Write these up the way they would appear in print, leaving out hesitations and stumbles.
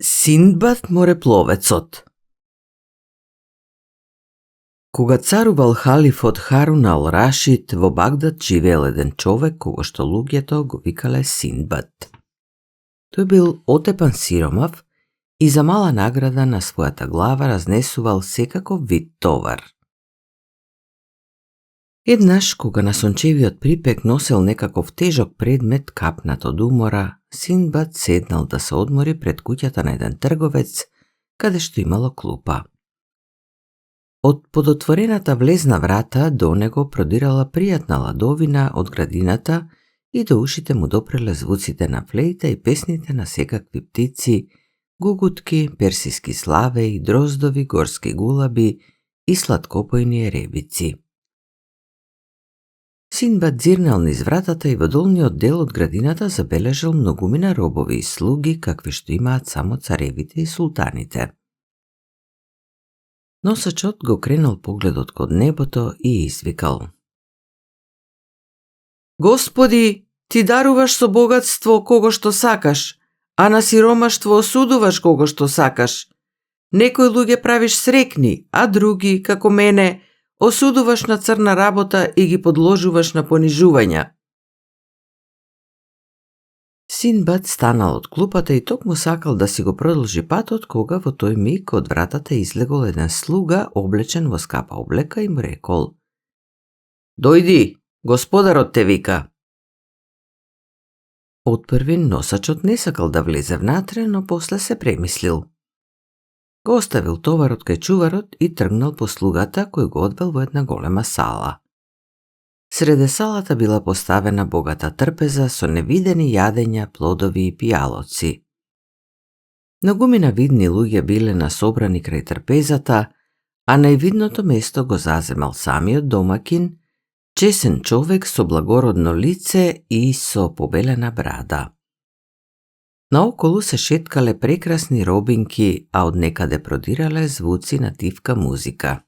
Синдбад морепловецот. Кога царувал халифот Харун ал Рашид, во Багдад живеел еден човек кого што луѓето го викале Синдбад. Тој бил отепан сиромав и за мала награда на својата глава разнесувал секаков вид товар. Еднаш, кога на сончевиот припек носел некаков тежок предмет капнат од умора, Синдбад седнал да се одмори пред куќата на еден трговец, каде што имало клупа. Од подотворената влезна врата до него продирала пријатна ладовина од градината и до ушите му допреле звуците на флејта и песните на секакви птици, гугутки, персиски славеи, дроздови, горски гулаби и сладкопојни еребици. Синдбад зирнал низ вратата и во долниот дел од градината забележал многумина робови и слуги, какви што имаат само царевите и султаните. Носачот го кренал погледот код небото и извикал: Господи, ти даруваш со богатство кого што сакаш, а на сиромаштво осудуваш кого што сакаш. Некои луѓе правиш срекни, а други, како мене, осудуваш на црна работа и ги подложуваш на понижувања. Синдбад станал од клупата и токму сакал да си го продолжи патот, кога во тој миг од вратата излегол еден слуга облечен во скапа облека и му рекол: Дојди, господарот те вика. Отпрвин носачот не сакал да влезе внатре, но после се премислил. Го оставил товарот кај чуварот и тргнал по слугата, кој го одвел во една голема сала. Среде салата била поставена богата трпеза со невидени јадења, плодови и пијалоци. Многумина видни луѓе биле насобрани крај трпезата, а највидното место го заземал самиот домакин, чесен човек со благородно лице и со побелена брада. Наоколу се шеткале прекрасни робинки, а од некаде продирале звуци на тивка музика.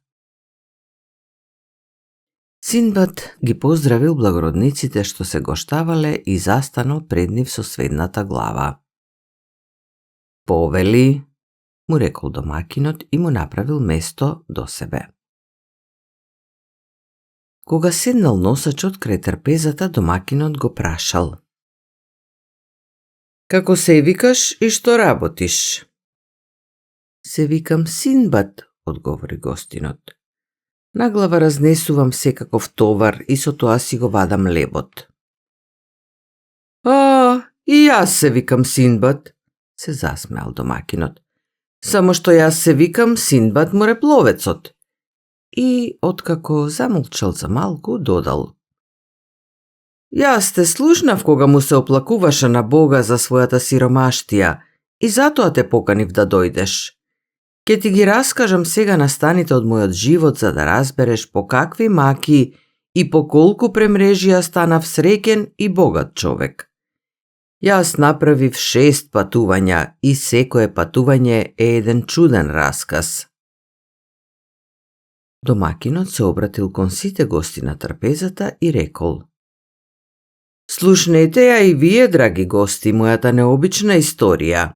Синдбад ги поздравил благородниците што се гоштавале и застанал пред нив со сведната глава. Повели, му рекол домакинот и му направил место до себе. Кога седнал носачот крај трпезата, домакинот го прашал: Како се викаш и што работиш? Се викам Синдбад, одговори гостинот. Наглава разнесувам секаков товар и со тоа си го вадам лебот. И јас се викам Синдбад, се засмеал домакинот. Само што јас се викам Синдбад морепловецот. И, откако замолчал за малку, додал: Јас те слушнав кога му се оплакуваше на Бога за својата сиромаштија и затоа те поканив да дојдеш. Ке ти ги раскажам сега настаните од мојот живот за да разбереш по какви маки и по колку премрежија станав среќен и богат човек. Јас направив 6 патувања и секое патување е еден чуден расказ. Домакинот се обратил кон сите гости на трпезата и рекол: Слушнете ја и вие, драги гости, мојата необична историја.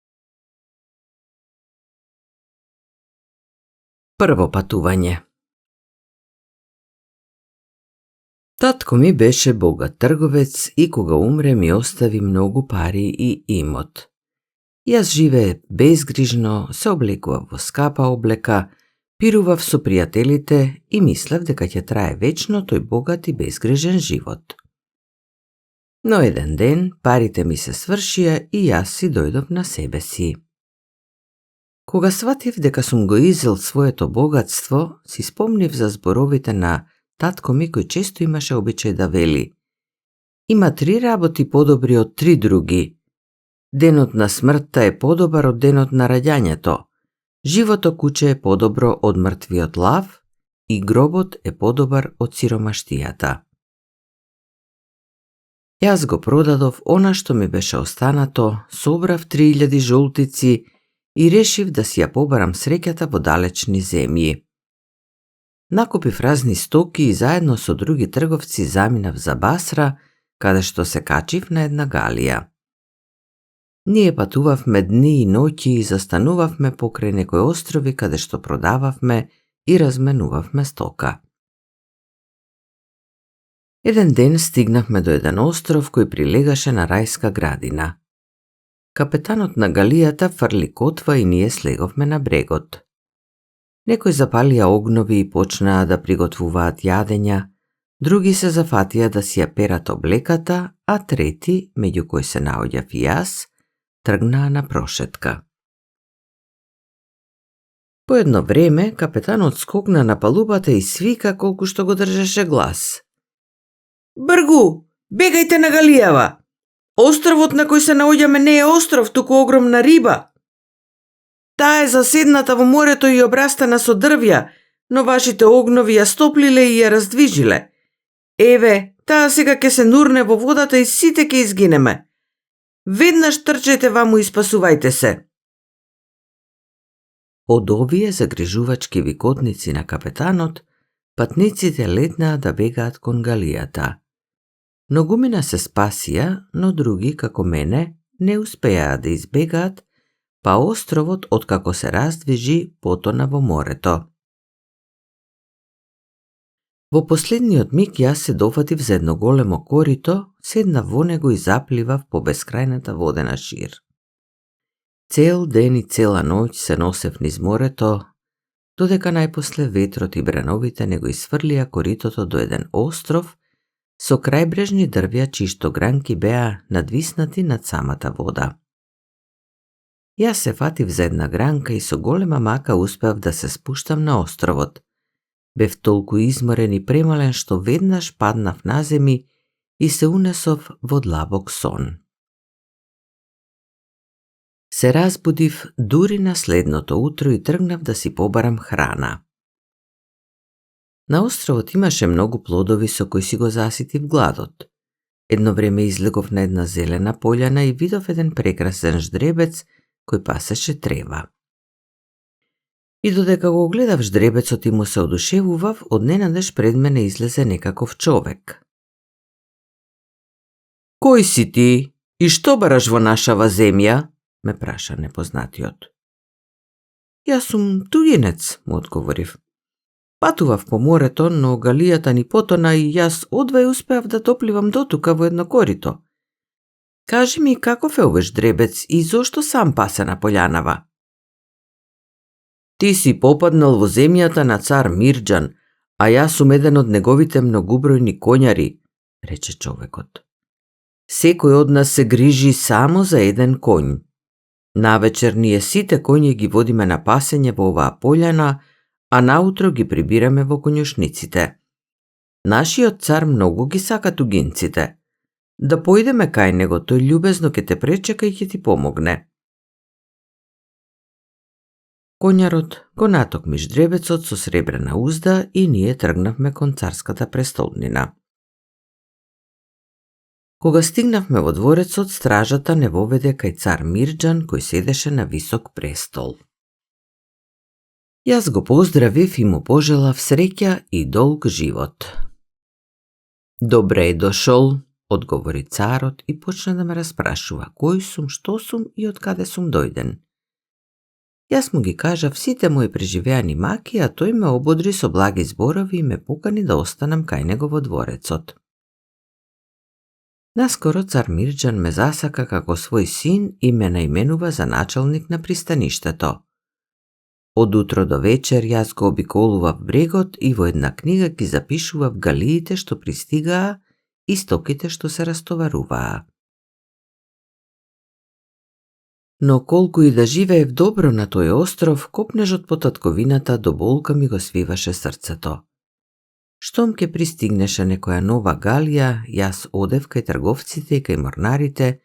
Прво патување. Татко ми беше богат трговец и кога умре ми остави многу пари и имот. Јас живеев безгрижно, се облекував во скапа облека, пирував со пријателите и мислев дека ќе трае вечно тој богат и безгрижен живот. Но еден ден парите ми се свршија и јас си дојдов на себе си. Кога сватив дека сум го изел своето богатство, си спомнив за зборовите на татко ми кој често имаше обичај да вели: Има 3 работи подобри од 3 други. Денот на смртта е подобар од денот на раѓањето. Живото куче е подобро од мртвиот лав и гробот е подобар од сиромаштијата. Јас го продадов она што ми беше останато, собрав 3000 жолтици и решив да си ја побарам среќата во далечни земји. Накупив разни стоки и заедно со други трговци заминав за Басра, каде што се качив на една галија. Ние патувавме дни и ноќи и застанувавме покрај некои острови каде што продававме и разменувавме стока. Еден ден стигнавме до еден остров кој прилегаше на рајска градина. Капетанот на галијата фрли котва и ние слеговме на брегот. Некои запалија огнови и почнаа да приготвуваат јадења, други се зафатија да си ја перат облеката, а трети, меѓу кои се наоѓав и јас, тргнаа на прошетка. По едно време, капетанот скокна на палубата и свика колку што го држеше глас. Бргу, бегајте на галијава! Островот на кој се наоѓаме не е остров, туку огромна риба. Таа е заседната во морето и обрастена со дрвја, но вашите огнови ја стоплиле и ја раздвижиле. Еве, таа сега ќе се нурне во водата и сите ќе изгинеме. Веднаш трчете ваму и спасувајте се. Од овие загрижувачки викотници на капетанот, патниците летнаа да бегаат кон галијата. Многумина се спасија, но други, како мене, не успеаа да избегаат, па островот, откако се раздвижи, потона во морето. Во последниот миг јас се дофатив за едно големо корито, седнав во него и запливав по бескрајната водена шир. Цел ден и цела ноќ се носев низ морето, додека најпосле ветрот и бреновите не го изфрлија коритото до еден остров со крајбрежни дрвја чишто гранки беа надвиснати над самата вода. Јас се фатив за една гранка и со голема мака успеав да се спуштам на островот. Бев толку изморен и премален што веднаш паднав на земи и се унесов во длабок сон. Се разбудив дури на следното утро и тргнав да си побарам храна. На островот имаше многу плодови со кои си го заситив гладот. Едно време излегов на една зелена пољана и видов еден прекрасен ждребец кој пасеше трева. И додека го гледав ждребецот и му се одушевував, одненадеж пред мене излезе некаков човек. Кој си ти и што бараш во нашава земја? Ме праша непознатиот. Јас сум туѓинец, му одговорив. Патував по морето, но галијата ни потона и јас одвај успеав да допливам дотука во едно корито. Кажи ми каков е овој ждребец и зошто сам пасе на полјанава? Ти си попаднал во земјата на цар Мирџан, а јас сум еден од неговите многубројни коњари, рече човекот. Секој од нас се грижи само за еден коњ. Навечер ние сите коњи ги водиме на пасење во оваа полјана, а наутро ги прибираме во коњушниците. Нашиот цар многу ги сака тугинците. Да појдеме кај него, тој љубезно ќе те пречека и ќе ти помогне. Коњарот го натокми ждребецот со сребрена узда и ние тргнавме кон царската престолнина. Кога стигнавме во дворецот, стражата не воведе кај цар Мирџан, кој седеше на висок престол. Јас го поздравив и му пожелав среќа и долг живот. Добре е дошол, одговори царот и почна да ме распрашува кој сум, што сум и од каде сум дојден. Јас му ги кажав сите мои преживеани маки, а тој ме ободри со благи зборови и ме покани да останам кај него во дворецот. Наскоро цар Мирџан ме засака како свој син и ме наименува за началник на пристаништето. Од утро до вечер јас го обиколував брегот и во една книга ги запишував галиите што пристигаа и стоките што се растоваруваа. Но колку и да живеев добро на тој остров, копнежот по татковината до болка ми го свиваше срцето. Штом ке пристигнеше некоја нова галија, јас одев кај трговците и кај морнарите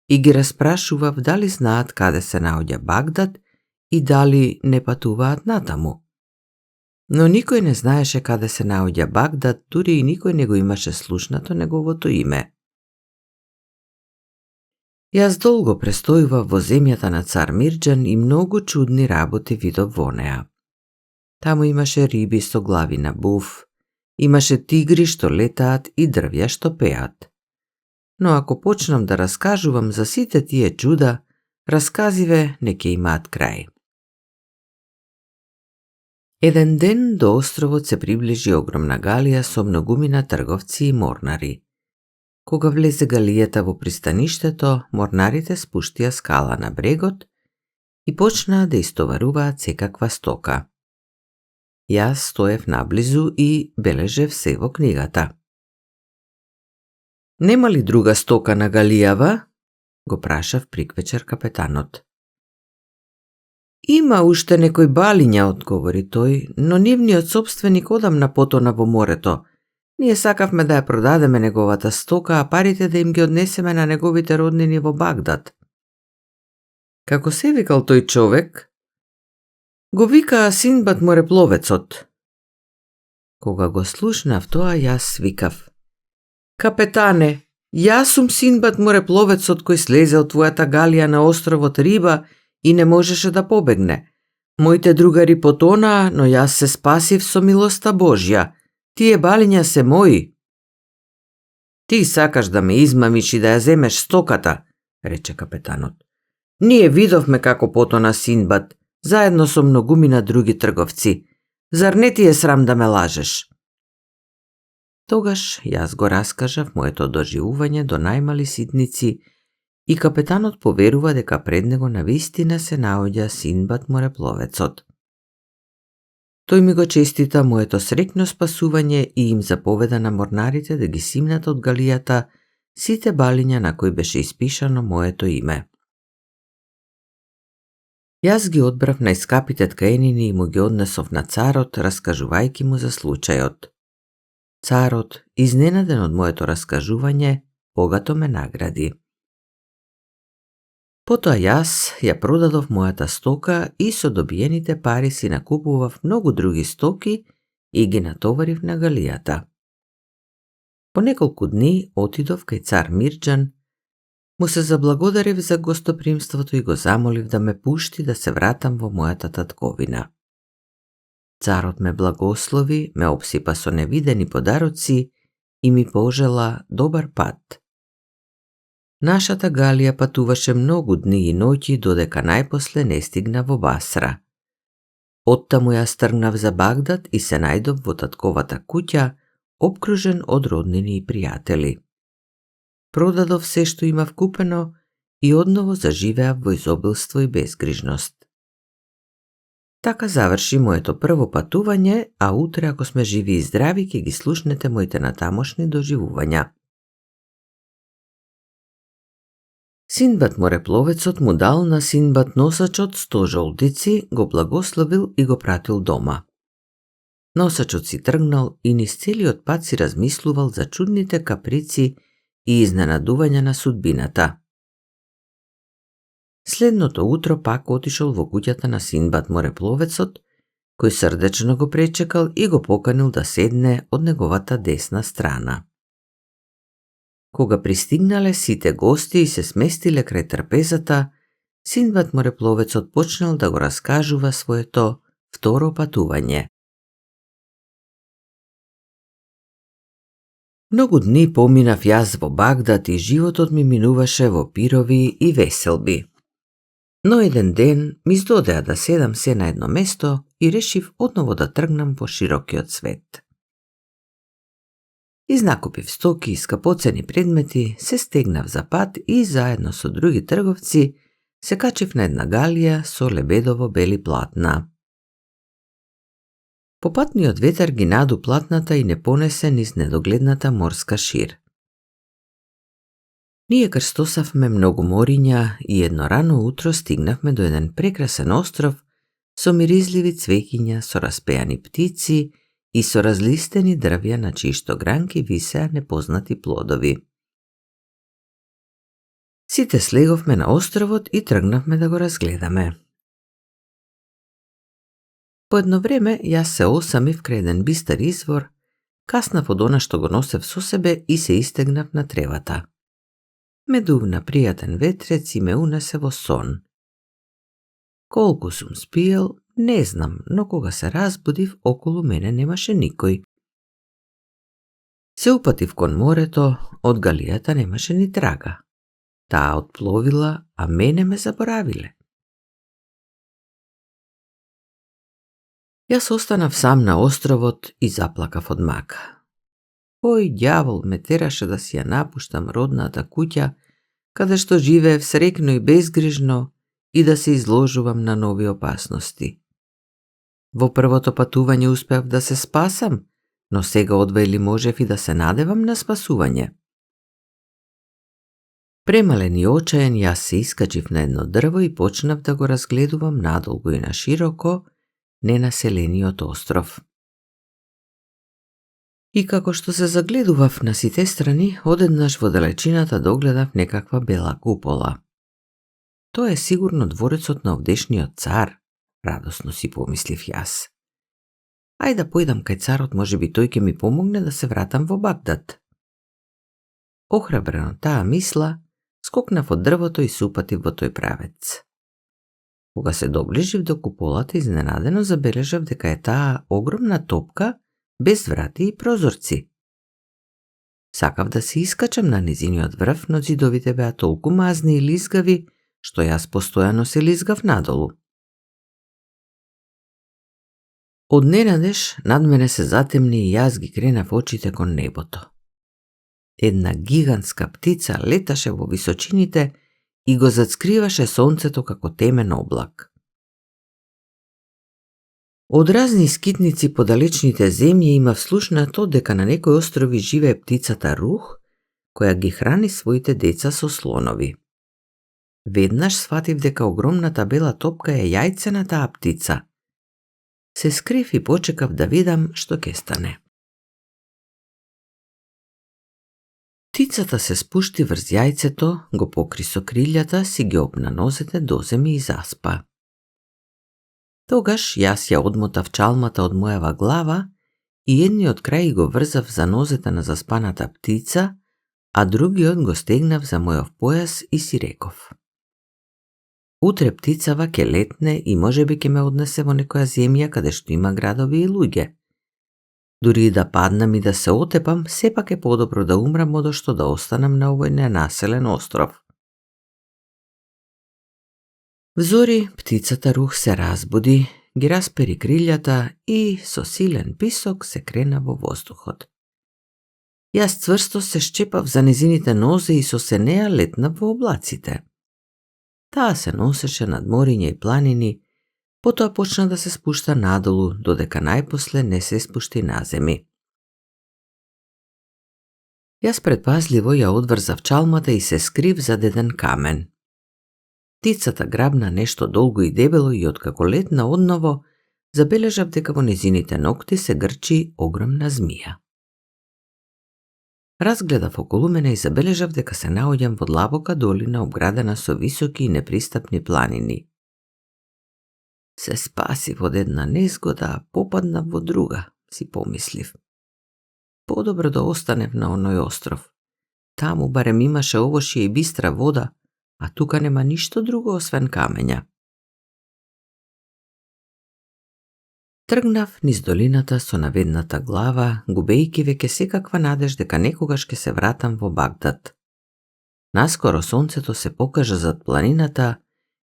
и ги распрашував дали знаат каде се наоѓа Багдад и дали не патуваат натаму. Но никој не знаеше каде се наоѓа Багдад, дури и никој не го имаше слушнато неговото име. Јас долго престојував во земјата на цар Мирџан и многу чудни работи видов во неа. Таму имаше риби со глави на буф, имаше тигри што летаат и дрвја што пеат. Но ако почнам да раскажувам за сите тие чуда, Расказиве не ќе имаат крај. Еден ден до островот се приближи огромна галија со многумина трговци и морнари. Кога влезе галијата во пристаништето, морнарите спуштија скала на брегот и почнаа да истоваруваат секаква стока. Јас стоев наблизу и бележев се во книгата. Нема ли друга стока на галијава? Го прашав приквечер капетанот. Има уште некои балиња, одговори тој, но нивниот сопственик одамна потона во морето. Ние сакавме да ја продадеме неговата стока, а парите да им ги однесеме на неговите роднини во Багдад. Како се викал тој човек? Го вика Синдбад морепловецот. Кога го слушнав тоа, јас викав: Капетане, јас сум Синдбад морепловецот кој слезе од твојата галија на островот Риба и не можеше да побегне. Моите другари потонаа, но јас се спасив со милоста Божја. Тие балиња се мои. Ти сакаш да ме измамиш и да ја земеш стоката, рече капетанот. Ние видовме како потона Синдбад, заедно со многумина други трговци. Зар не ти е срам да ме лажеш? Тогаш јас го раскажав моето доживување до најмали ситници и капетанот поверува дека пред него навистина се наоѓа Синдбад морепловецот. Тој ми го честита моето среќно спасување и им заповеда на морнарите да ги симнат од галијата сите балиња на кои беше испишано моето име. Јас ги одбрав најскапите ткаенини и му ги однесов на царот, раскажувајќи му за случајот. Царот, изненаден од моето раскажување, богато ме награди. Потоа јас ја продадов мојата стока и со добиените пари си накупував многу други стоки и ги натоварив на галијата. По неколку дни отидов кај цар Мирџан, му се заблагодарив за гостопримството и го замолив да ме пушти да се вратам во мојата татковина. Царот ме благослови, ме обсипа со невидени подароци и ми пожела добар пат. Нашата галија патуваше многу дни и ноќи додека најпосле не стигна во Басра. Оттаму јас тргнав за Багдад и се најдов во татковата куќа, обкружен од роднини и пријатели. Продадов се што имав купено и одново заживеав во изобилство и безгрижност. Така заврши моето прво патување, а утре, ако сме живи и здрави, ќе ги слушнете моите натамошни доживувања. Синдбад морепловецот му дал на Синдбад носачот 100 жолдици, го благословил и го пратил дома. Носачот си тргнал и низ целиот пат си размислувал за чудните каприци и изненадувања на судбината. Следното утро пак отишол во куќата на Синдбад морепловецот, кој срдечно го пречекал и го поканил да седне од неговата десна страна. Кога пристигнале сите гости и се сместиле крај трпезата, Синдбад морепловецот почнал да го раскажува своето второ патување. Многу дни поминав јас во Багдад и животот ми минуваше во пирови и веселби. Но еден ден ми издодеа да седам се на едно место и решив одново да тргнам во широкиот свет. Изнакупив стоки и скапоцени предмети, се стегнав за пат и заедно со други трговци се качив на една галија со лебедово бели платна. Попатниот ветер ги наду платната и не понесе низ недогледната морска шир. Ние крстосавме многу мориња и едно рано утро стигнавме до еден прекрасен остров со миризливи цвеќиња, со распеани птици и со разлистени дрвја на чиишто гранки висеа непознати плодови. Сите слеговме на островот и тргнавме да го разгледаме. По едно време јас се осамив крај еден бистар извор, каснав од она што го носев со себе и се истегнав на тревата. Ме дувна пријатен ветрец и ме унесе во сон. Колку сум спиел, не знам, но кога се разбудив, околу мене немаше никој. Се упатив кон морето, од галијата немаше ни трага. Таа отпловила, а мене ме заборавиле. Јас останав сам на островот и заплакав од мака. Кој ѓавол ме тераше да си ја напуштам родната куќа, каде што живеев срекно и безгрижно, и да се изложувам на нови опасности. Во првото патување успеав да се спасам, но сега одвајли можев и да се надевам на спасување. Премален и очаен, јас се искачив на едно дрво и почнав да го разгледувам надолго и на широко ненаселениот остров. И како што се загледував на сите страни, одеднаш во далечината догледав некаква бела купола. Тоа е сигурно дворецот на овдешниот цар, радосно си помислив јас. Ај да појдам кај царот, можеби тој ќе ми помогне да се вратам во Багдад. Охрабрен од таа мисла, скокнав од дрвото и се упатив во тој правец. Кога се доближив до куполата, изненадено забележав дека е таа огромна топка без врати и прозорци. Сакав да се искачам на низиниот врв, но зидовите беа толку мазни и лизгави, што јас постојано се лизгав надолу. Од ненадеж над мене се затемни и јас ги кренав очите кон небото. Една гигантска птица леташе во височините и го зацкриваше сонцето како темен облак. Од разни скитници по далечните земји имав слушнато дека на некои острови живее птицата рух, која ги храни своите деца со слонови. Веднаш сфатив дека огромната бела топка е јајце на таа птица. Се скрив и почекав да видам што ќе стане. Птицата се спушти врз јајцето, го покри со крилјата, си ги опна нозете доземи и заспа. Тогаш јас ја одмотав чалмата од мојава глава и едниот крај го врзав за нозете на заспаната птица, а другиот го стегнав за мојов појас и си реков: утре птицава ќе летне и можеби ќе ме однесе во некоја земја каде што има градови и луѓе. Дури и да паднам и да се отепам, сепак е подобро да умрам одошто да останам на овој ненаселен остров. Взори птицата рух се разбуди, ги распери крилјата и со силен писок се крена во воздухот. Јас цврсто се шчепав за незините нозе и со се неа летнав во облаците. Таа се носеше над мориња и планини, потоа почна да се спушта надолу, додека најпосле не се спушти на земи. Јас предпазливо ја одврзав чалмата и се скрив зад еден камен. Птицата грабна нешто долго и дебело и откако летна одново, забележав дека во незините ногти се грчи огромна змија. Разгледав околу мене и забележав дека се наоѓам во длабока долина обградена со високи и непристапни планини. Се спасив од една незгода, а попаднав во друга, си помислив. Подобро да останев на оној остров. Таму барем имаше овошје и бистра вода, а тука нема ништо друго освен камења. Тргнав низ долината со наведната глава, губејќи веќе секаква надеж дека некогаш ќе се вратам во Багдад. Наскоро сонцето се покажа зад планината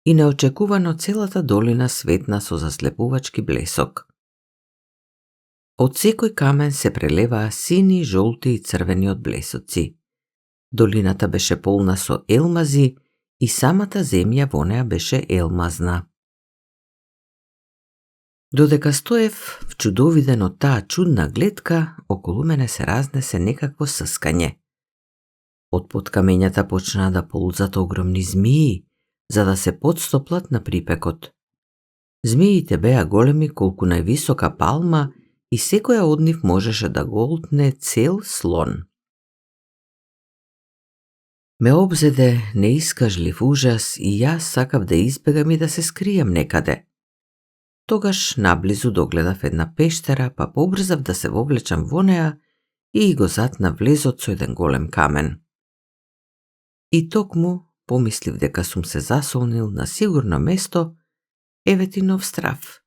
и неочекувано целата долина светна со заслепувачки блесок. Од секој камен се прелеваа сини, жолти и црвени од блесоци. Долината беше полна со елмази и самата земја во неа беше елмазна. Додека стоев вчудовиден од таа чудна гледка, околу мене се разнесе некакво съскање. Од под камењата почнаа да ползат огромни змии, за да се подстоплат на припекот. Змиите беа големи колку највисока палма и секоја од нив можеше да голтне цел слон. Ме обзеде неискажлив ужас и јас сакав да избегам и да се скријам некаде. Тогаш наблизу догледав една пештера, па побрзав да се вовлечам во неа и го затнав влезот со еден голем камен. И токму помислив дека сум се засолнил на сигурно место, евети нов страв.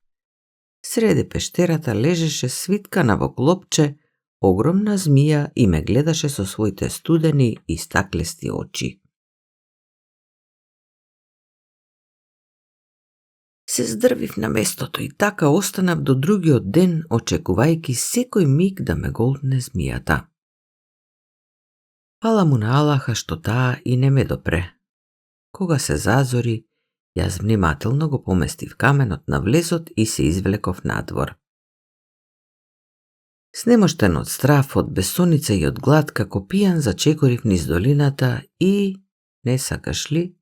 Среде пештерата лежеше свиткана во клопче огромна змија и ме гледаше со своите студени и стаклести очи. се здрвив на местото и така останав до другиот ден, очекувајќи секој миг да ме голтне змијата. Фала му на Аллаха што таа и не ме допре. Кога се зазори, јас внимателно го поместив каменот на влезот и се извлеков надвор. Снемоштен од страф, од бесоница и од глад, како пијан зачекорив низ долината и, не сакаш ли,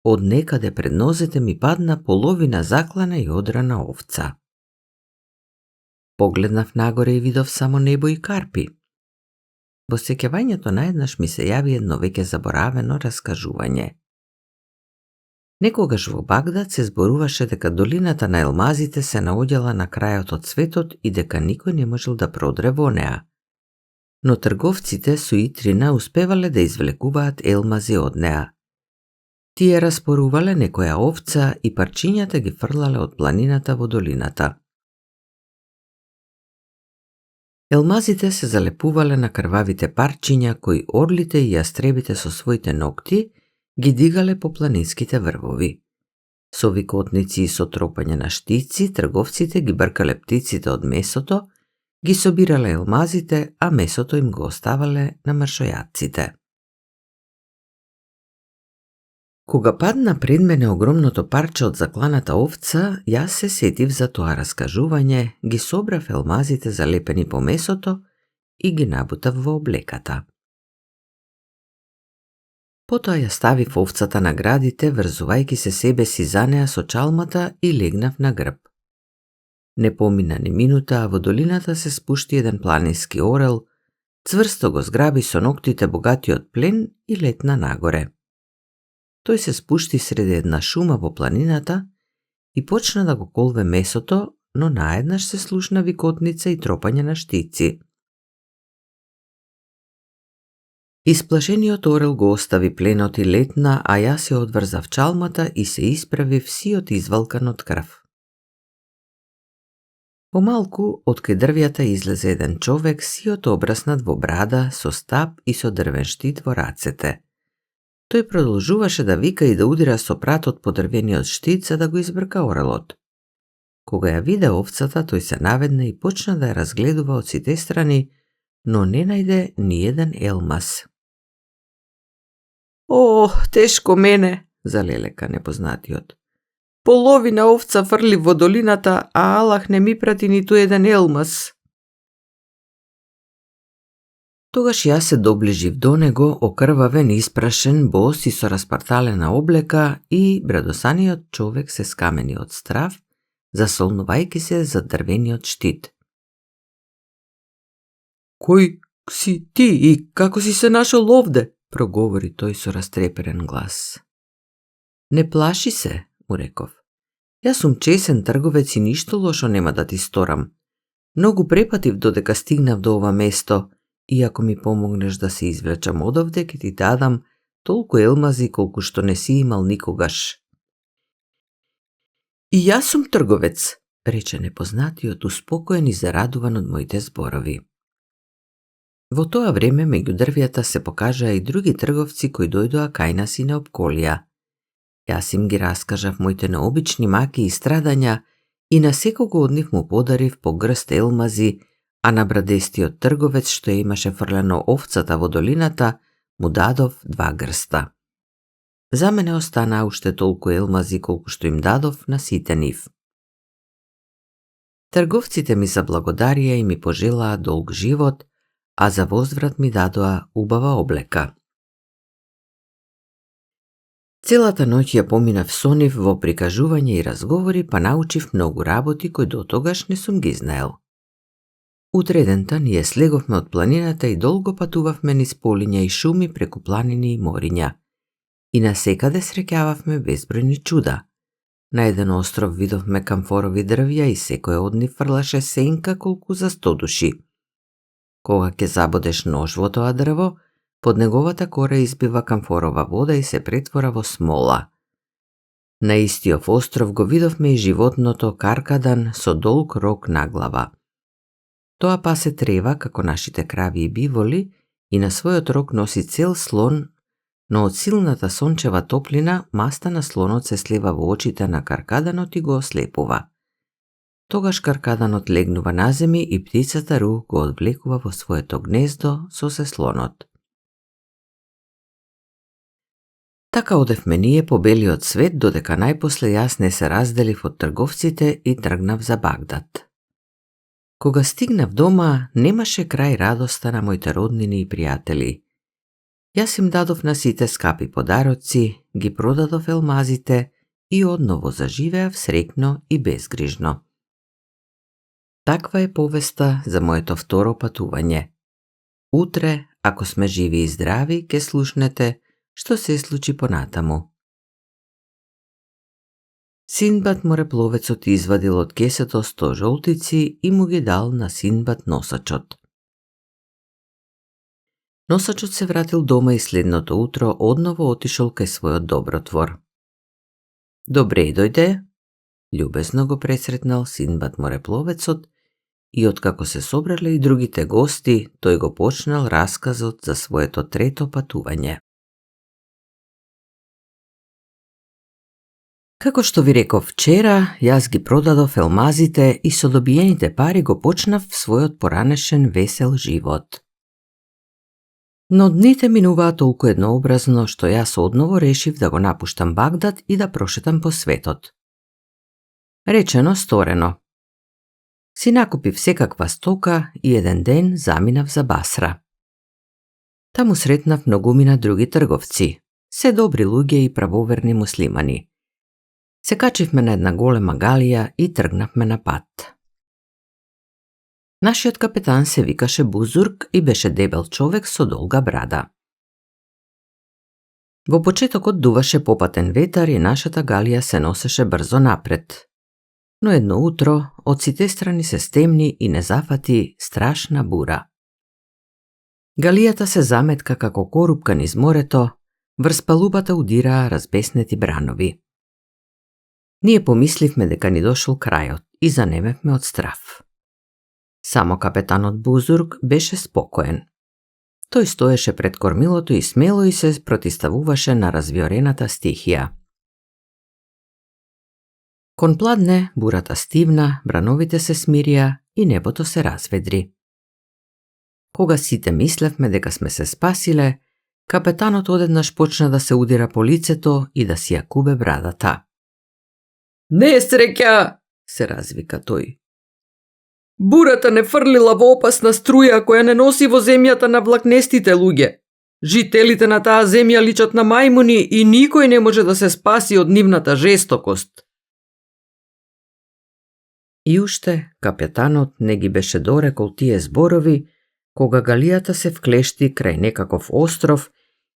од некаде пред нозете ми падна половина заклана и одрана овца. Погледнав нагоре и видов само небо и карпи. Во сеќавањето наеднаш ми се јави едно веќе заборавено раскажување. Некогаш во Багдад се зборуваше дека долината на елмазите се наоѓала на крајот од светот и дека никој не можел да продре во неа. Но трговците со Итрина успевале да извлекуваат елмази од неа. Тие распорувале некоја овца и парчињата ги фрлале од планината во долината. Елмазите се залепувале на крвавите парчиња кои орлите и јастребите со своите ногти ги дигале по планинските врвови. Со викотници и со тропање на штици, трговците ги бркале птиците од месото, ги собирале елмазите, а месото им го оставале на мршојатците. Кога падна пред мене огромното парче од закланата овца, јас се сетив за тоа раскажување, ги собрав елмазите залепени по месото и ги набутав во облеката. Потоа ја ставив овцата на градите, врзувајќи се себе си за неа со чалмата и легнав на грб. Не помина ни минута, а во долината се спушти еден планински орел, цврсто го зграби со ноктите богатиот плен и летна нагоре. Тој се спушти среде една шума во планината и почна да го колве месото, но наеднаш се слушна викотница и тропање на штици. Исплашениот орел го остави пленот и летна, а јас се одврзав чалмата и се исправив сиот извалкан од крв. Помалку, од кај дрвјата излезе еден човек, сиот обраснат во брада, со стап и со дрвен штит во рацете. Тој продолжуваше да вика и да удира со пратот по дрвениот штит за да го избрка орелот. Кога ја виде овцата, тој се наведна и почна да ја разгледува од сите страни, но не најде ни еден елмаз. "О, тешко мене," залелека непознатиот. "Половина овца фрли во долината, а Аллах не ми прати ниту еден елмаз." Тогаш јас се доближив до него, окрвавен, испрашен, бос и со распарталена облека, и брадосаниот човек се скамени од страв, засолнувајќи се за дрвениот штит. "Кој си ти и како си се нашол овде?" проговори тој со растреперен глас. "Не плаши се," му реков. "Јас сум чесен трговец и ништо лошо нема да ти сторам. Многу препатив додека стигнав до ова место, и ако ми помогнеш да се извлечам одовде, ќе ти дадам толку елмази колку што не си имал никогаш." "И јас сум трговец," рече непознатиот, успокоен и зарадуван од моите зборови. Во тоа време меѓу дрвјата се покажаа и други трговци кои дојдоа кај нас и не обколија. Јас им ги раскажав моите необични маки и страдања и на секого од нив му подарив по грст елмази, а на брадестиот трговец што имаше фрлено овцата во долината, му дадов 2 грста. За мене останаа уште толку елмази колку што им дадов на сите нив. Трговците ми заблагодарија и ми пожелаа долг живот, а за возврат ми дадоа убава облека. Целата ноќ ја поминав со нив во прикажување и разговори, па научив многу работи кои дотогаш не сум ги знаел. Утредента ние слеговме од планината и долго патувавме низ полиња и шуми преку планини и мориња. И насекаде среќававме безбројни чуда. На еден остров видовме камфорови дрвја и секој од нив фрлаше сенка колку за 100 души. Кога ќе забодеш нож во тоа дрво, под неговата кора избива камфорова вода и се претвора во смола. На истиот остров го видовме и животното каркадан со долг рог на глава. Тоа пасе трева како нашите крави и биволи и на својот рог носи цел слон, но од силната сончева топлина маста на слонот се слива во очите на каркаданот и го ослепува. Тогаш каркаданот легнува на земји и птицата Ру го одвлекува во своето гнездо со се слонот. Така одевме ние по белиот свет, додека најпосле јас не се разделив од трговците и тргнав за Багдад. Кога стигнав дома, немаше крај радоста на моите роднини и пријатели. Јас им дадов на сите скапи подароци, ги продадов елмазите и одново заживеав среќно и безгрижно. Таква е повеста за моето второ патување. Утре, ако сме живи и здрави, ке слушнете што се случи понатаму. Синдбад морепловецот извадил од кесето 100 жолтици и му ги дал на Синдбад носачот. Носачот се вратил дома и следното утро одново отишол кај својот добротвор. Добре дојде, љубезно го пресретнал Синдбад морепловецот и откако се собрале и другите гости, тој го почнал расказот за своето трето патување. Како што ви реков вчера, јас ги продадов елмазите и со добиените пари го почнав својот поранешен весел живот. Но дните минуваа толку еднообразно што јас одново решив да го напуштам Багдад и да прошетам по светот. Речено, сторено. Си накупив секаква стока и еден ден заминав за Басра. Таму сретнав многумина други трговци, се добри луѓе и правоверни муслимани. Се качивме на една голема галија и тргнавме на пат. Нашиот капетан се викаше Бузург и беше дебел човек со долга брада. Во почетокот дуваше попатен ветар и нашата галија се носеше брзо напред. Но едно утро од сите страни се стемни и не зафати страшна бура. Галијата се заметка како корупка низ морето, врз палубата удираа разбеснети бранови. Ние помисливме дека ни дошол крајот и занемевме од страв. Само капетанот Бузург беше спокоен. Тој стоеше пред кормилото и смело и се протиставуваше на развиорената стихија. Кон пладне, бурата стивна, брановите се смирија и небото се разведри. Кога сите мислевме дека сме се спасиле, капетанот одеднаш почна да се удира по лицето и да си ја кубе брадата. "Несреќа!" се развика тој. "Бурата не фрлила во опасна струја која не носи во земјата на влакнестите луѓе. Жителите на таа земја личат на мајмуни и никој не може да се спаси од нивната жестокост." И уште капетанот не ги беше дорекол тие зборови, кога галијата се вклешти крај некаков остров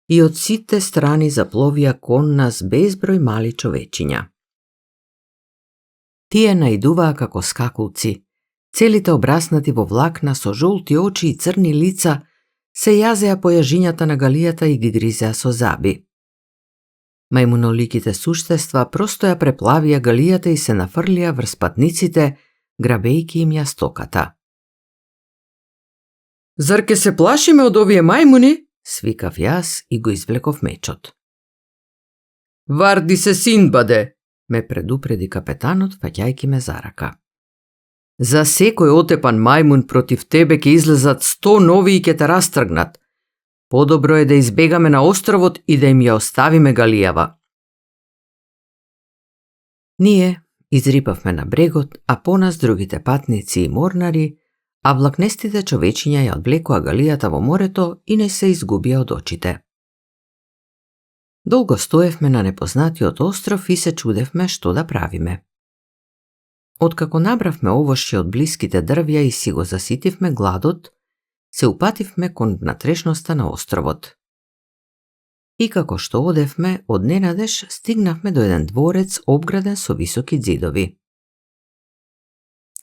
и од сите страни запловија кон нас безброј мали човечиња. Тие наидуваа како скакулци, целите обраснати во влакна со жолти очи и црни лица, се јазеа по јажињата на галијата и ги гризеа со заби. Мајмуноликите суштества просто ја преплавија галијата и се нафрлија врз патниците, грабејки им ја стоката. "Зар ке се плашиме од овие мајмуни?" свикав јас и го извлеков мечот. "Варди се, Синдбаде!" ме предупреди капетанот, фаќајки ме за рака. "За секој отепан мајмун против тебе ќе излезат 100 нови и ќе те растргнат. Подобро е да избегаме на островот и да им ја оставиме галијава." Ние изрипавме на брегот, а по нас другите патници и морнари, а влакнестите човечиња ја одвлекоа галијата во морето и не се изгубија од очите. Долго стоевме на непознатиот остров и се чудевме што да правиме. Откако набравме овошје од блиските дрвја и си го заситивме гладот, се упативме кон натрешноста на островот. И како што одевме, одненадеж стигнавме до еден дворец обграден со високи ѕидови.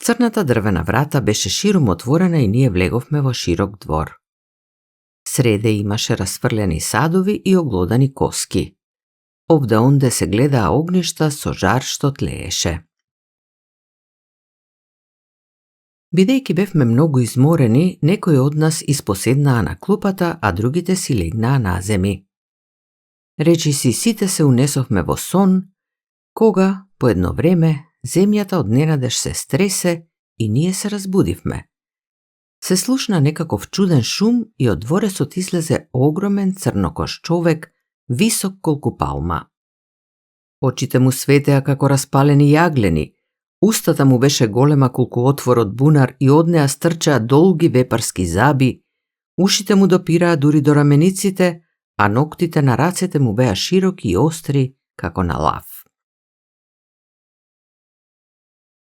Црната дрвена врата беше широм отворена и ние влеговме во широк двор. Среде имаше расфрлени садови и оглодани коски. Овде онде се гледаа огништа со жар што тлееше. Бидејќи бевме многу изморени, некои од нас испоседнаа на клупата, а другите си легнаа на земи. Речиси сите се унесовме во сон, кога, по едно време, земјата од ненадеж се стресе и ние се разбудивме. Се слушна некаков чуден шум и од дворецот излезе огромен црнокош човек, висок колку палма. Очите му светеа како распалени јаглени, устата му беше голема колку отворот бунар и од неа стрчаа долги вепарски заби, ушите му допираа дури до рамениците, а ноктите на рацете му беа широки и остри како на лав.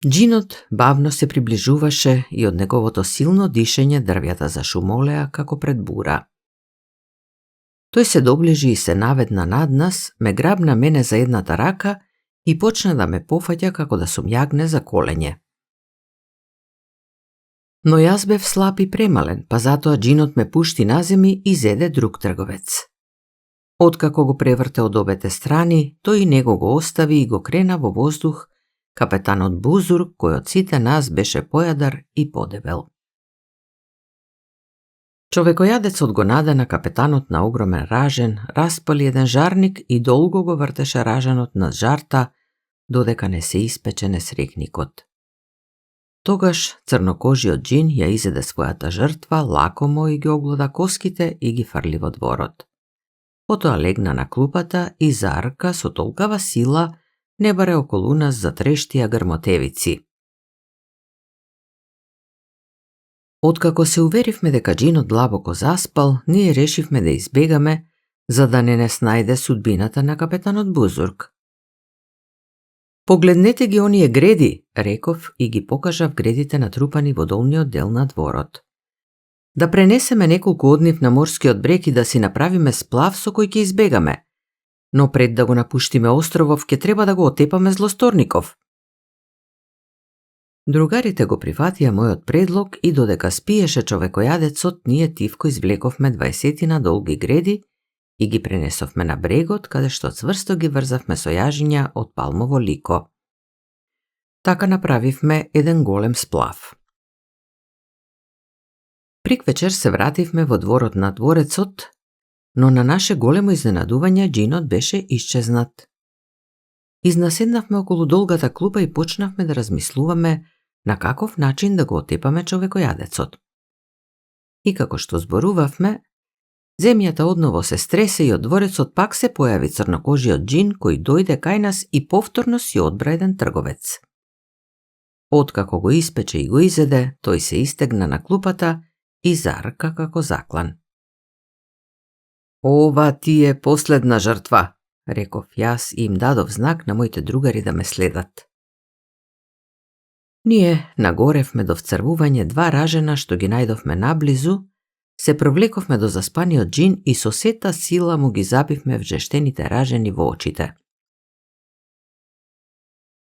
Џинот бавно се приближуваше и од неговото силно дишење дрвјата зашумолеа како пред бура. Тој се доближи и се наведна над нас, ме грабна мене за едната рака и почна да ме пофаќа како да сум јагне за колење. Но јас бев слаб и премален, па затоа џинот ме пушти на земи и зеде друг трговец. Откако го преврте од обете страни, тој и него го остави и го крена во воздух капетанот Бузург, кој од сите нас беше појадар и подебел. Човекојадецот го наде на капетанот на огромен ражен, распали еден жарник и долго го вртеше раженот на жарта, додека не се испече несрекникот. Тогаш црнокожиот џин ја изеде својата жртва лакомо и ги оглода коските и ги фрли во дворот. Потоа легна на клупата и зарка со толкава сила не баре околу нас затрештија грмотевици. Откако се уверивме дека џинот длабоко заспал, ние решивме да избегаме, за да не снајде судбината на капетанот Бузург. Погледнете ги оние греди, реков и ги покажав гредите натрупани во долниот дел на дворот. Да пренесеме неколку од нив на морскиот брег и да си направиме сплав со кој ќе избегаме, но пред да го напуштиме островов ќе треба да го отепаме злосторников. Другарите го прифатија мојот предлог и додека спиеше човекојадецот, ние тивко извлековме 20 долги греди и ги пренесовме на брегот, каде што цврсто ги врзавме со јажиња од палмово лико. Така направивме еден голем сплав. Приквечер се вративме во дворот на дворецот, но на наше големо изненадување џинот беше исчезнат. Изнаседнавме околу долгата клупа и почнавме да размислуваме на каков начин да го отепаме човекојадецот. И како што зборувавме, земјата одново се стресе и од дворецот пак се појави црнокожиот џин кој дојде кај нас и повторно си одбра еден трговец. Откако го испече и го изеде, тој се истегна на клупата и зарка како заклан. Ова ти е последна жртва, реков јас и им дадов знак на моите другари да ме следат. Ние нагоревме до вцрвување 2 ражена што ги најдовме наблизу, се провлековме до заспаниот џин и со сета сила му ги забивме вжештените ражени во очите.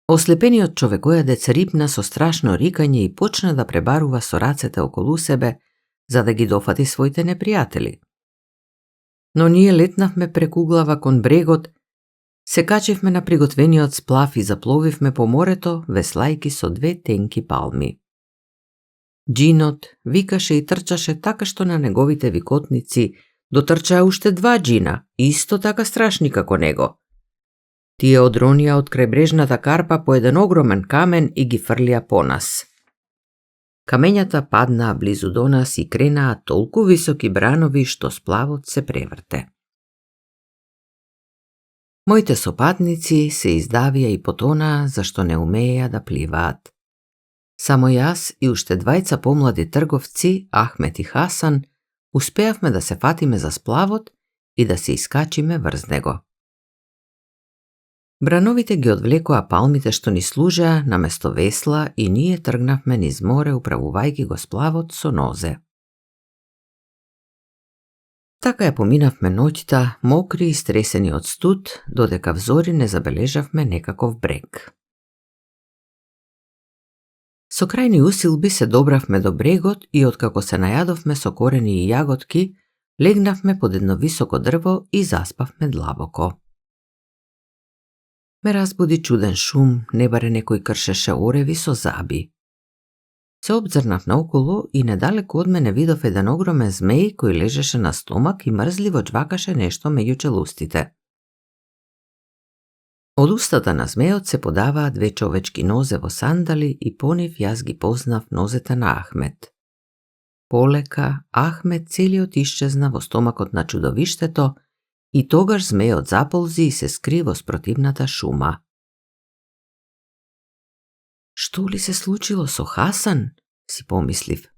Ослепениот човекојадец рипна со страшно рикање и почна да пребарува со рацете околу себе, за да ги дофати своите непријатели. Но ние летнавме преку глава кон брегот, се качивме на приготвениот сплав и запловивме по морето, веслајки со 2 тенки палми. Џинот викаше и трчаше така што на неговите викотници дотрчаа уште 2 џина, исто така страшни како него. Тие одронија од крајбрежната карпа по еден огромен камен и ги фрлија по нас. Камењата паднаа близу до нас и кренаа толку високи бранови што сплавот се преврте. Моите сопатници се издавија и потонаа зашто не умееја да пливаат. Само јас и уште 2 помлади трговци, Ахмет и Хасан, успеавме да се фатиме за сплавот и да се искачиме врз него. Брановите ги одвлекоа палмите што ни служеа наместо весла и ние тргнавме низ море управувајќи го сплавот со нозе. Така ја поминавме ноќта, мокри и стресени од студ, додека взори не забележавме некаков брег. Со крајни усилби се добравме до брегот и откако се најадовме со корени и јаготки, легнавме под едно високо дрво и заспавме длабоко. Ме разбуди чуден шум, небаре некој кршеше ореви со заби. Се обзрнав наоколу и недалеку од мене видов еден огромен змеј кој лежеше на стомак и мрзливо џвакаше нешто меѓу челустите. Од устата на змеот се подаваа две човечки нозе во сандали и по нив јас ги познав нозете на Ахмет. Полека, Ахмет целиот исчезна во стомакот на чудовиштето и тогаш змеот заползи и се скри во спротивната шума. Што ли се случило со Хасан, си помислив,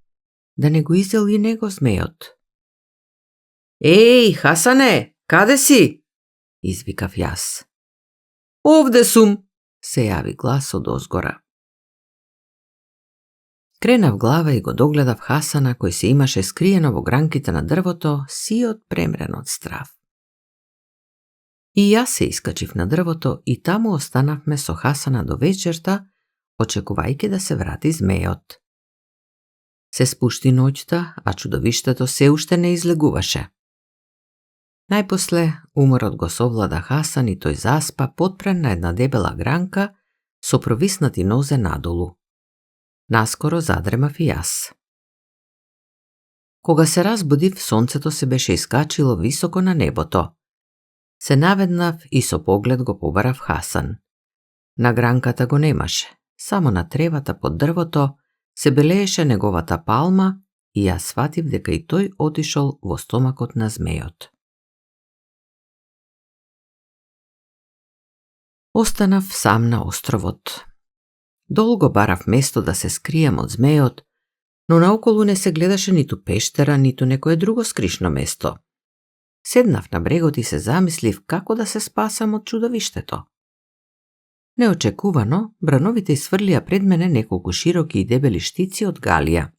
да не го изел и него змеот? Еј, Хасане, каде си? Извикав јас. Овде сум, се јави глас од озгора. Кренав глава и го догледав Хасана кој се имаше скриено во гранките на дрвото, сиот премрен од страв. И јас се искачив на дрвото и таму останавме со Хасана до вечерта, очекувајќи да се врати змеот. Се спушти ноќта, а чудовиштето се уште не излегуваше. Најпосле, уморот го совлада Хасан и тој заспа потпрен на една дебела гранка со провиснати нозе надолу. Наскоро задремав и јас. Кога се разбудив, сонцето се беше искачило високо на небото. Се наведнав и со поглед го побарав Хасан. На гранката го немаше, само на тревата под дрвото се белееше неговата палма и јас сватив дека и тој отишол во стомакот на змеот. Останав сам на островот. Долго барав место да се скријам од змеот, но наоколу не се гледаше ниту пештера, ниту некое друго скришно место. Седнав на брегот и се замислив како да се спасам од чудовиштето. Неочекувано, брановите изфрлија пред мене неколку широки и дебели штици од галија.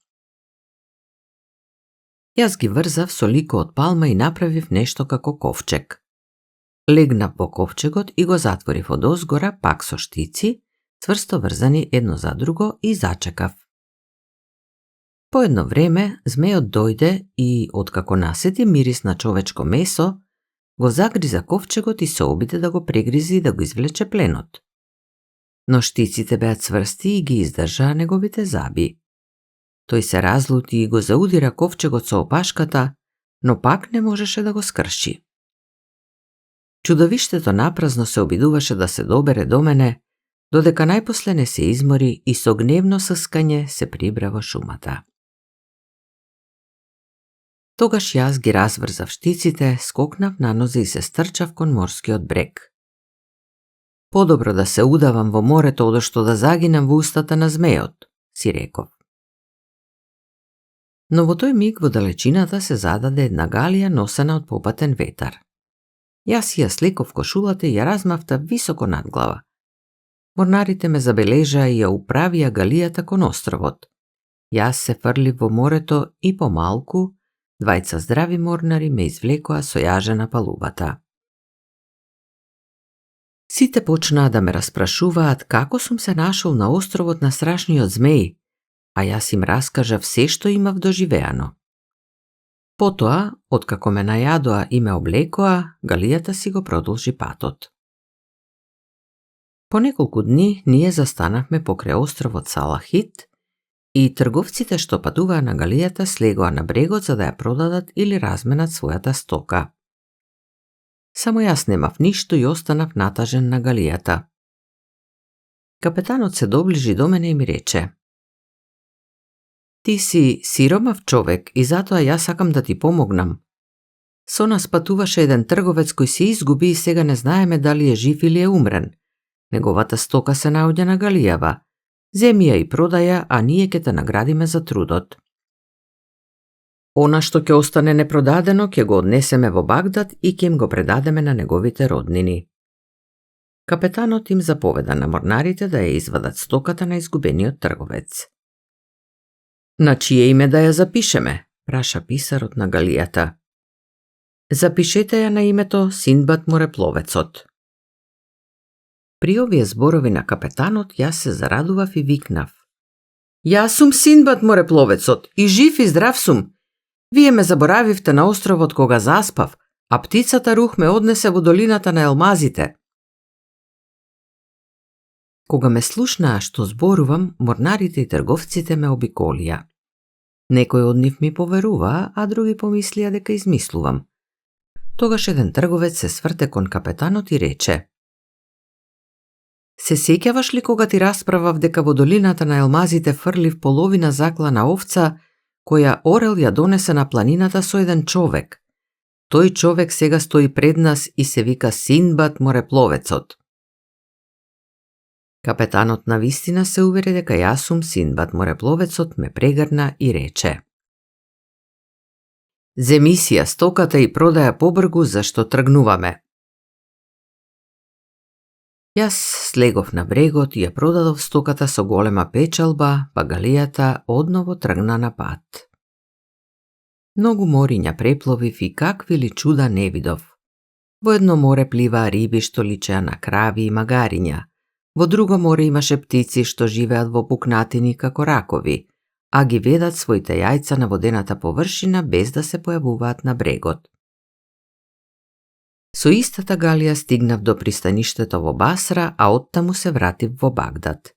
Јас ги врзав со лико од палма и направив нешто како ковчег. Легнав во ковчегот и го затворив од озгора пак со штици, цврсто врзани едно за друго, и зачекав. По едно време, змеот дојде и, откако насети мирис на човечко месо, го загриза ковчегот и се обиде да го прегризи и да го извлече пленот. Но штиците беа цврсти и ги издржаа неговите заби. Тој се разлути и го заудира ковчегот со опашката, но пак не можеше да го скрши. Чудовиштето напразно се обидуваше да се добере до мене, додека најпосле не се измори и со гневно съскање се прибра во шумата. Тогаш јас ги разврзав штиците, скокнав на нозе и се стрчав кон морскиот брег. Подобро да се удавам во морето одошто да загинам во устата на змеот, си реков. Но во тој миг во далечината се зададе една галија носена од попатен ветар. Јас ја слеков кошулата и ја размавтав високо над глава. Морнарите ме забележаа и ја управија галијата кон островот. Јас се фрлив во морето и помалку, двајца здрави морнари ме извлекоа со јаже на палубата. Сите почнаа да ме распрашуваат како сум се нашол на островот на страшниот змеј, а јас им раскажав се што имав доживеано. Потоа, откако ме најадоа и ме облекоа, галијата си го продолжи патот. По неколку дни ние застанавме покрај островот Салахит и трговците што патуваа на галијата слегоа на брегот за да ја продадат или разменат својата стока. Само јас немав ништо и останав натажен на галијата. Капетанот се доближи до мене и ми рече: "Ти си сиромав човек и затоа јас сакам да ти помогнам. Со нас патуваше еден трговец кој се изгуби и сега не знаеме дали е жив или е умрен. Неговата стока се наоѓа на галијава. Земи ја и продаја, а ние ќе те наградиме за трудот. Она што ќе остане непродадено ќе го однесеме во Багдад и ќе им го предадеме на неговите роднини." Капетанот им заповеда на морнарите да ја извадат стоката на изгубениот трговец. "На чие име да ја запишеме?" праша писарот на галијата. "Запишете ја на името Синдбад морепловецот." При овие зборови на капетанот јас се зарадував и викнав: "Јас сум Синдбад морепловецот и жив и здрав сум. Вие ме заборавивте на островот кога заспав, а птицата Рух ме однесе во долината на елмазите." Кога ме слушнаа што зборувам, морнарите и трговците ме обиколија. Некој од нив ми поверуваа, а други помислија дека измислувам. Тогаш еден трговец се сврте кон капетанот и рече: Се сеќаваш ли кога ти расправав дека во долината на елмазите фрлив половина заклана овца, која орел ја донесе на планината со еден човек? Тој човек сега стои пред нас и се вика Синдбад морепловецот. Капетанот на вистина се увери дека јас сум Синдбад морепловецот, ме прегрна и рече: Земи си ја стоката и продаја побргу зашто тргнуваме. Јас слегов на брегот и ја продадов стоката со голема печалба, па галијата одново тргна на пат. Многу мориња препловив и какви ли чуда не видов. Во едно море пливаа риби што личеа на крави и магариња, во друго море имаше птици што живеат во пукнатини како ракови, а ги ведат своите јајца на водената површина без да се појавуваат на брегот. Со истата галија стигнав до пристаништето во Басра, а оттаму се вратив во Багдад.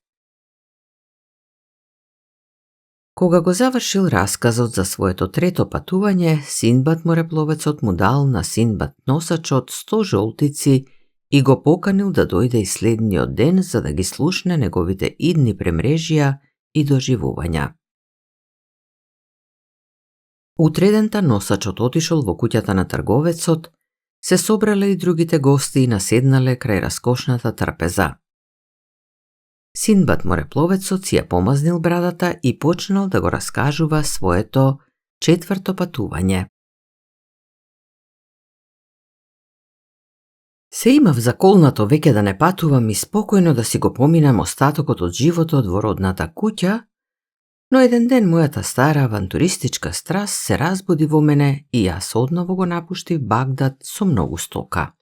Кога го завршил расказот за своето трето патување, Синдбад морепловецот му дал на Синдбад носачот 100 жолтици и го поканил да дојде и следниот ден за да ги слушне неговите идни премрежија и доживувања. Утредента носачот отишол во куќата на трговецот, се собрале и другите гости и наседнале крај раскошната трпеза. Синдбад морепловецот си ја помазнил брадата и почнал да го раскажува своето четврто патување. Се имав заколнато веќе да не патувам и спокојно да си го поминам остатокот од животот во родната куќа, но еден ден мојата стара авантуристичка страст се разбуди во мене и јас одново го напуштив Багдад со многу стока.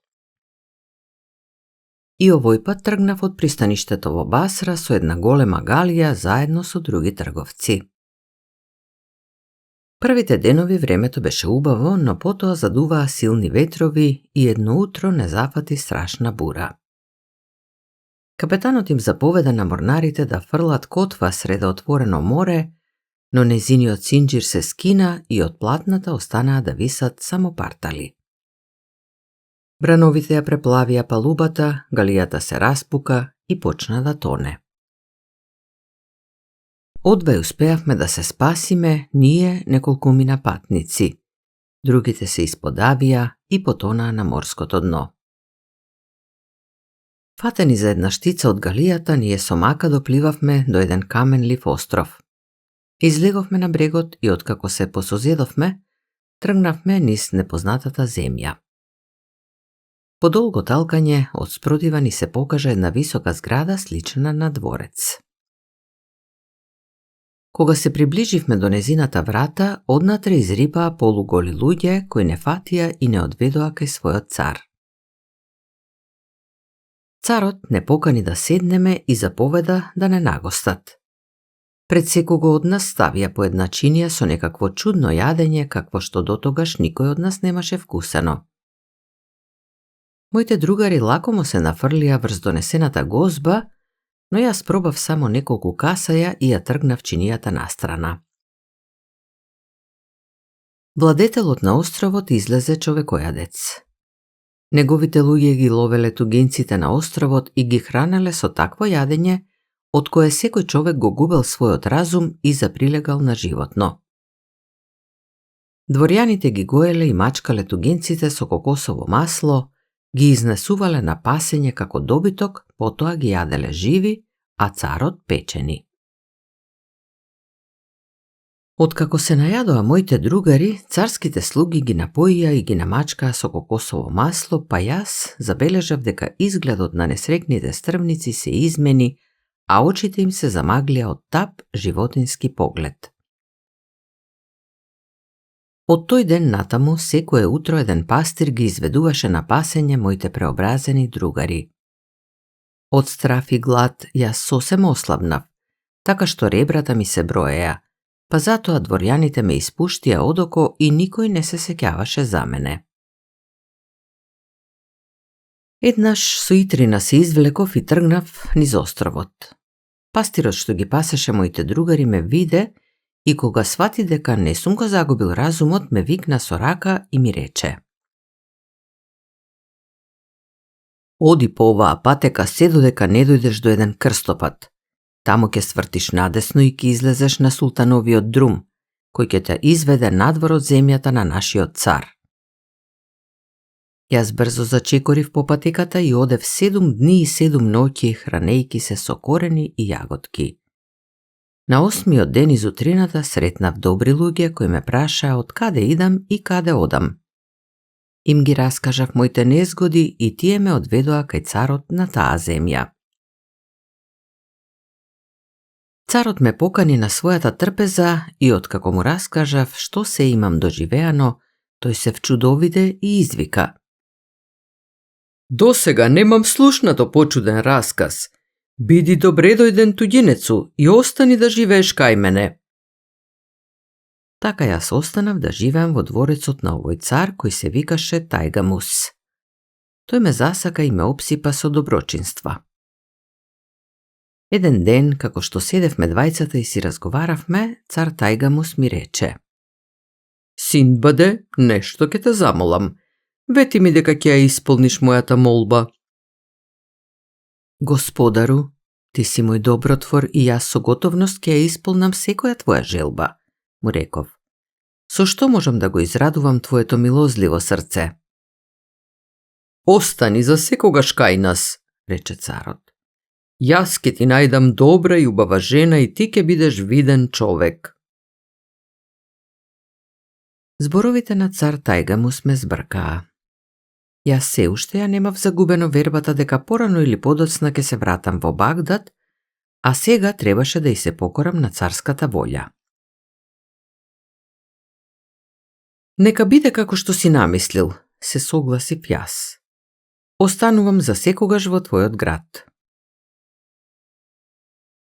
И овој пат тргнав од пристаништето во Басра со една голема галија заедно со други трговци. Првите денови времето беше убаво, но потоа задуваа силни ветрови и едно утро не зафати страшна бура. Капетанот им заповеда на морнарите да фрлат котва среде отворено море, но незиниот синџир се скина и од платната останаа да висат само партали. Брановите ја преплавија палубата, галијата се распука и почна да тоне. Одвај успеавме да се спасиме, ние неколкумина патници. Другите се исподавија и потонаа на морското дно. Фатени за една штица од галијата, ние со мака допливавме до еден каменлив остров. Излеговме на брегот и откако се посозедовме, тргнавме низ непознатата земја. По долго талкање, од спротива ни се покажа една висока зграда слична на дворец. Кога се приближивме до незината врата, однатре изрипаа полуголи луѓе кои не фатија и не одведоа кај својот цар. Царот не покани да седнеме и заповеда да не нагостат. Пред секого од нас ставија по една чинија со некакво чудно јадење, какво што дотогаш никој од нас немаше вкусено. Моите другари лакомо се нафрлија врз донесената гозба, но јас пробав само неколку касаја и ја тргнав чинијата настрана. Владетелот на островот излезе човекојадец. Неговите луѓе ги ловеле тугинците на островот и ги хранеле со такво јадење, од кое секој човек го губел својот разум и заприлегал на животно. Дворјаните ги гоеле и мачкале тугинците со кокосово масло, ги изнесувале на пасење како добиток, потоа ги јаделе живи, а царот печени. Откако се најадоа моите другари, царските слуги ги напоија и ги намачкаа со кокосово масло, па јас забележав дека изгледот на несрекните стрвници се измени, а очите им се замаглија од тап животински поглед. Од тој ден натаму, секое утро еден пастир ги изведуваше на пасење моите преобразени другари. Од страф и глад јас сосем ослабнав, така што ребрата ми се броеја, па затоа дворјаните ме испуштија одоко и никој не се сеќаваше за мене. Еднаш суитрина се извлеков и тргнав низ островот. Пастирот што ги пасеше моите другари ме виде и кога свати дека не сум го загубил разумот, ме викна со рака и ми рече: Оди по оваа патека се додека не дојдеш до еден крстопат. Таму ќе свртиш надесно и ќе излезеш на султановиот друм, кој ќе те изведе надвор од земјата на нашиот цар. Јас брзо зачекорив по патеката и одев 7 дни и 7 ноќи, хранејки се со корени и јаготки. На 8-миот ден из утрината сретнав добри луѓе кои ме прашаа од каде идам и каде одам. Им ги раскажав моите незгоди и тие ме одведоа кај царот на таа земја. Царот ме покани на својата трпеза и откако му раскажав што се имам доживеано, тој се вчудовиде и извика: Досега немам слушнато почуден расказ. Биди добре дојден туѓинецу и остани да живееш кај мене. Така јас останав да живеам во дворецот на овој цар кој се викаше Тајгамус. Тој ме засака и ме опсипа со доброчинства. Еден ден, како што седевме двајцата и си разговаравме, цар Тајгамус ми рече: Синдбаде, нешто ќе те замолам. Вети ми дека ќе ја исполниш мојата молба. Господару, ти си мој добротвор и јас со готовност ќе ја исполнам секоја твоја желба, му реков. Со што можам да го израдувам твоето милозливо срце? Остани за секогаш кај нас, рече царот. Јас ќе ти најдам добра и убава жена и ти ќе бидеш виден човек. Зборовите на цар Тајгамус ме збркаа. Јас се уште ја немав загубено вербата дека порано или подоцна ќе се вратам во Багдад, а сега требаше да и се покорам на царската волја. Нека биде како што си намислил, се согласив јас. Останувам за секогаш во твојот град.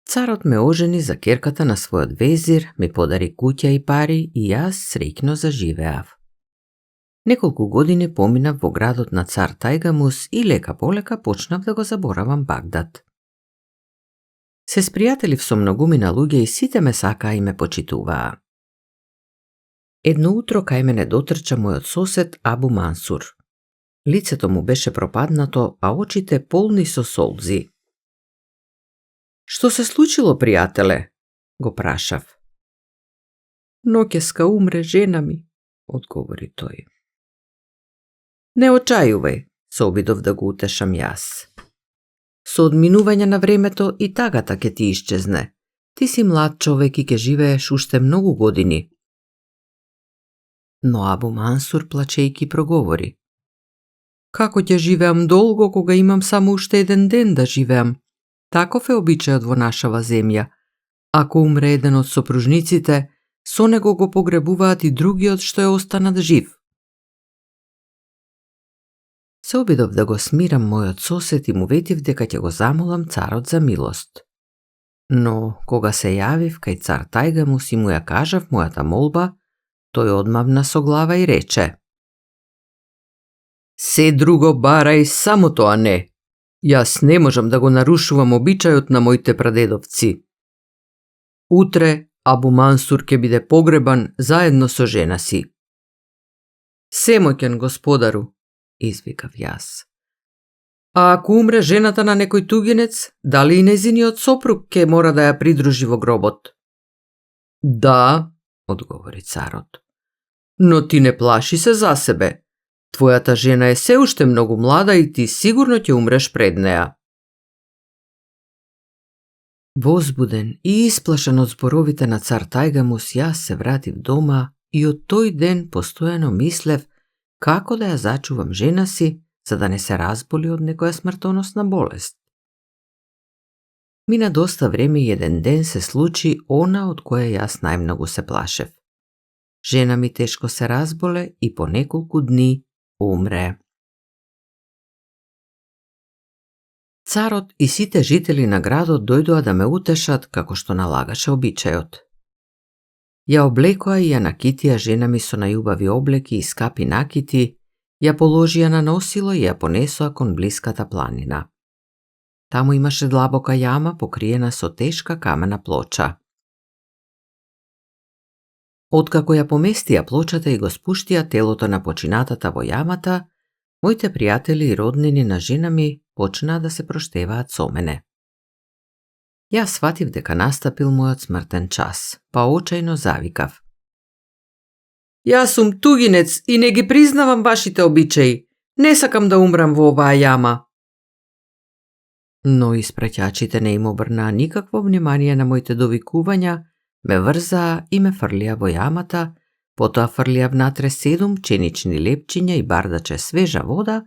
Царот ме ожени за керката на својот везир, ми подари куќа и пари и јас среќно заживеав. Неколку години поминав во градот на цар Тајгамус и лека полека почнав да го заборавам Багдад. Се спријателив со многумина луѓе и сите ме сакаа и ме почитуваа. Едно утро кај мене дотрча мојот сосед Абу Мансур. Лицето му беше пропаднато, а очите полни со солзи. Што се случило, пријателе? Го прашав. Ноќеска умре жена ми, одговори тој. Не очајувај, се обидов да го утешам јас. Со одминување на времето и тагата ќе ти исчезне. Ти си млад човек и ќе живееш уште многу години. Но Абу Мансур плачејки проговори. Како ќе живеам долго кога имам само уште еден ден да живеам? Таков е обичајот во нашава земја. Ако умре еден од сопружниците, со него го погребуваат и другиот што е останат жив. Се обидов да го смирам мојот сосед и му ветив дека ќе го замолам царот за милост. Но, кога се јавив кај цар Тајгамус и му ја кажав мојата молба, тој одмавна со глава и рече: Се друго барај, само тоа не. Јас не можам да го нарушувам обичајот на моите прадедовци. Утре Абу Мансур ќе биде погребан заедно со жена си. Семоќен господару, извикав јас. А ако умре жената на некој туѓинец, дали и незиниот сопруг ќе мора да ја придружи во гробот? Да, одговори царот. Но ти не плаши се за себе. Твојата жена е се уште многу млада и ти сигурно ќе умреш пред неа. Возбуден и исплашен од зборовите на цар Тајгамус, јас се вратив дома и од тој ден постојано мислев како да ја зачувам жена си, за да не се разболи од некоја смртоносна болест. Мина доста време и еден ден се случи она од која јас најмногу се плашев. Жена ми тешко се разболе и по неколку дни умре. Царот и сите жители на градот дојдоа да ме утешат како што налагаше обичајот. Ја облекоа и ја накитија жена ми со најубави облеки и скапи накити, ја положија на носило и ја понесоа кон блиската планина. Таму имаше длабока јама покриена со тешка камена плоча. Откако ја поместија плочата и го спуштија телото на починатата во јамата, Моите пријатели и роднини на жена ми почнаа да се проштеваат со мене. Јас сватив дека настапил мојот смртен час, па очајно завикав. Јас сум тугинец и не ги признавам вашите обичаи. Не сакам да умрам во оваа јама. Но испраќачите не им обрнаа никакво внимание на моите довикувања, ме врзаа и ме фрлија во јамата, потоа фрлија внатре 7 пченични лепчиња и бардаче свежа вода,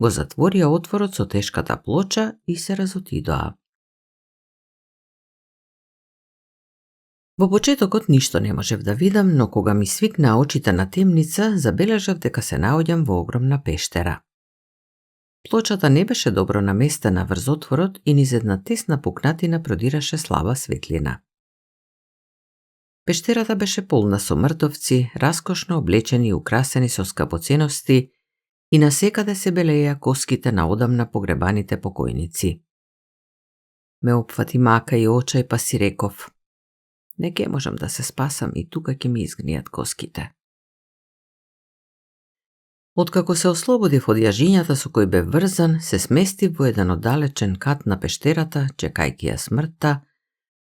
го затворија отворот со тешката плоча и се разотидоа. Во почетокот ништо не можев да видам, но кога ми свикнаа очите на темница, забележав дека се наоѓам во огромна пештера. Плочата не беше добро наместена врз отворот и низ една тесна пукнатина продираше слаба светлина. Пештерата беше полна со мртовци, раскошно облечени и украсени со скапоценности, и насекаде се белеја коските на одамна погребаните покојници. Ме опфати мака и очај, па си реков: не ке можам да се спасам и тука ќе ми изгнијат коските. Откако се ослободив од јажињата со кои бев врзан, се сместив во еден оддалечен кат на пештерата, чекајќи ја смртта,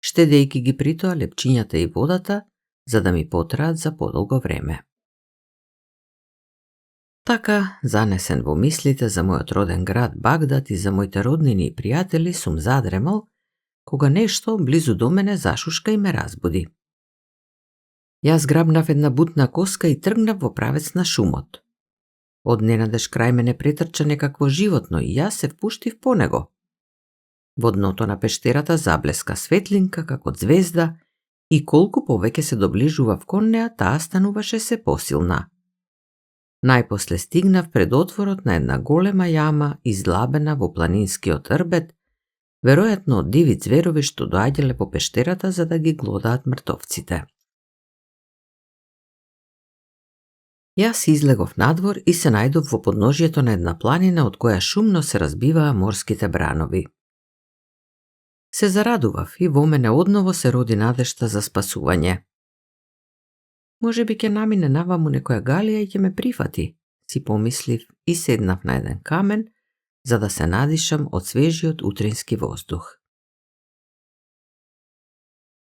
штедејќи ги притоа лепчињата и водата, за да ми потраат за подолго време. Така, занесен во мислите за мојот роден град Багдад и за моите роднини и пријатели, сум задремал, кога нешто близу до мене зашушка и ме разбуди. Јас грабнав една бутна коска и тргнав во правец на шумот. Одненадеж крај мене претрча некакво животно и јас се впуштив по него. Во дното на пештерата заблеска светлинка како звезда и колку повеќе се доближував кон неа, таа стануваше се посилна. Најпосле стигнав пред отворот на една голема јама излабена во планинскиот рбет, веројатно од диви зверови што доаѓале по пештерата за да ги глодаат мртовците. Јас излегов надвор и се најдов во подножјето на една планина од која шумно се разбиваа морските бранови. Се зарадував и во мене одново се роди надежта за спасување. Може би ќе намине наваму некоја галија и ќе ме прифати, си помислив и седнав на еден камен, за да се надишам од свежиот утрински воздух.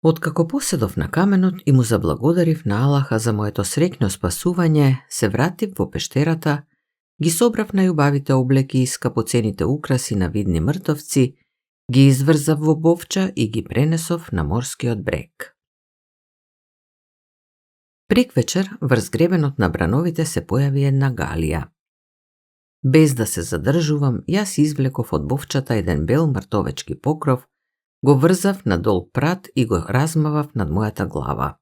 Откако поседов на каменот и му заблагодарив на Аллаха за моето среќно спасување, се вратив во пештерата, ги собрав најубавите облеки и скапоцените украси на видни мртовци, ги изврзав во бовча и ги пренесов на морскиот брег. Преквечер, врз гребенот на брановите се појави една галија. Без да се задржувам, јас извлеков од бовчата еден бел мртовечки покров, го врзав на долг прат и го размавав над мојата глава.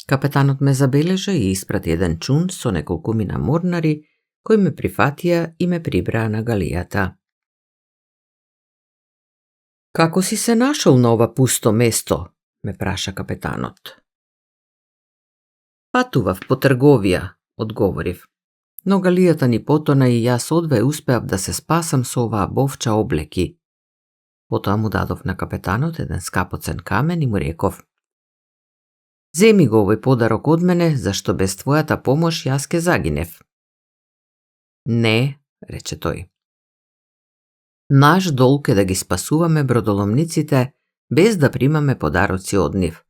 Капетанот ме забележа и испрати еден чун со неколку мина морнари, кои ме прифатија и ме прибраа на галијата. Како си се нашол на ова пусто место? Ме праша капетанот. Патував по трговија, одговорив. Но галијата ни потона и јас одве успеав да се спасам со оваа бовча облеки. Потоа му дадов на капетанот еден скапоцен камен и му реков: земи го овој подарок од мене, зашто без твојата помош јас ке загинев. Не, рече тој. Наш долг е да ги спасуваме бродоломниците без да примаме подароци од нив.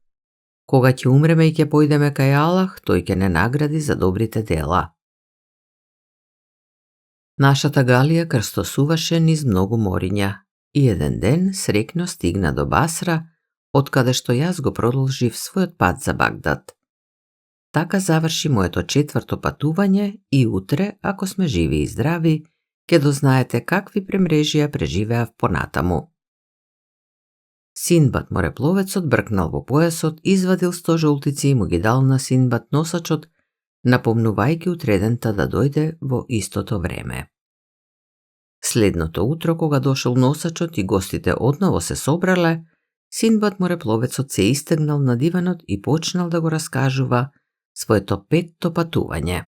Кога ќе умреме и ќе појдеме кај Аллах, тој ќе не награди за добрите дела. Нашата галија крстосуваше низ многу мориња и еден ден среќно стигна до Басра, од каде што јас го продолжив својот пат за Багдад. Така заврши моето 4-то патување и утре, ако сме живи и здрави, ќе дознаете какви премрежија преживеав понатаму. Синдбад морепловецот бркнал во појасот, извадил 100 жолтици и му ги дал на Синдбад носачот, напомнувајќи утредента да дојде во истото време. Следното утро, кога дошол носачот и гостите одново се собрале, Синдбад морепловецот се истегнал на диванот и почнал да го раскажува своето 5-то патување.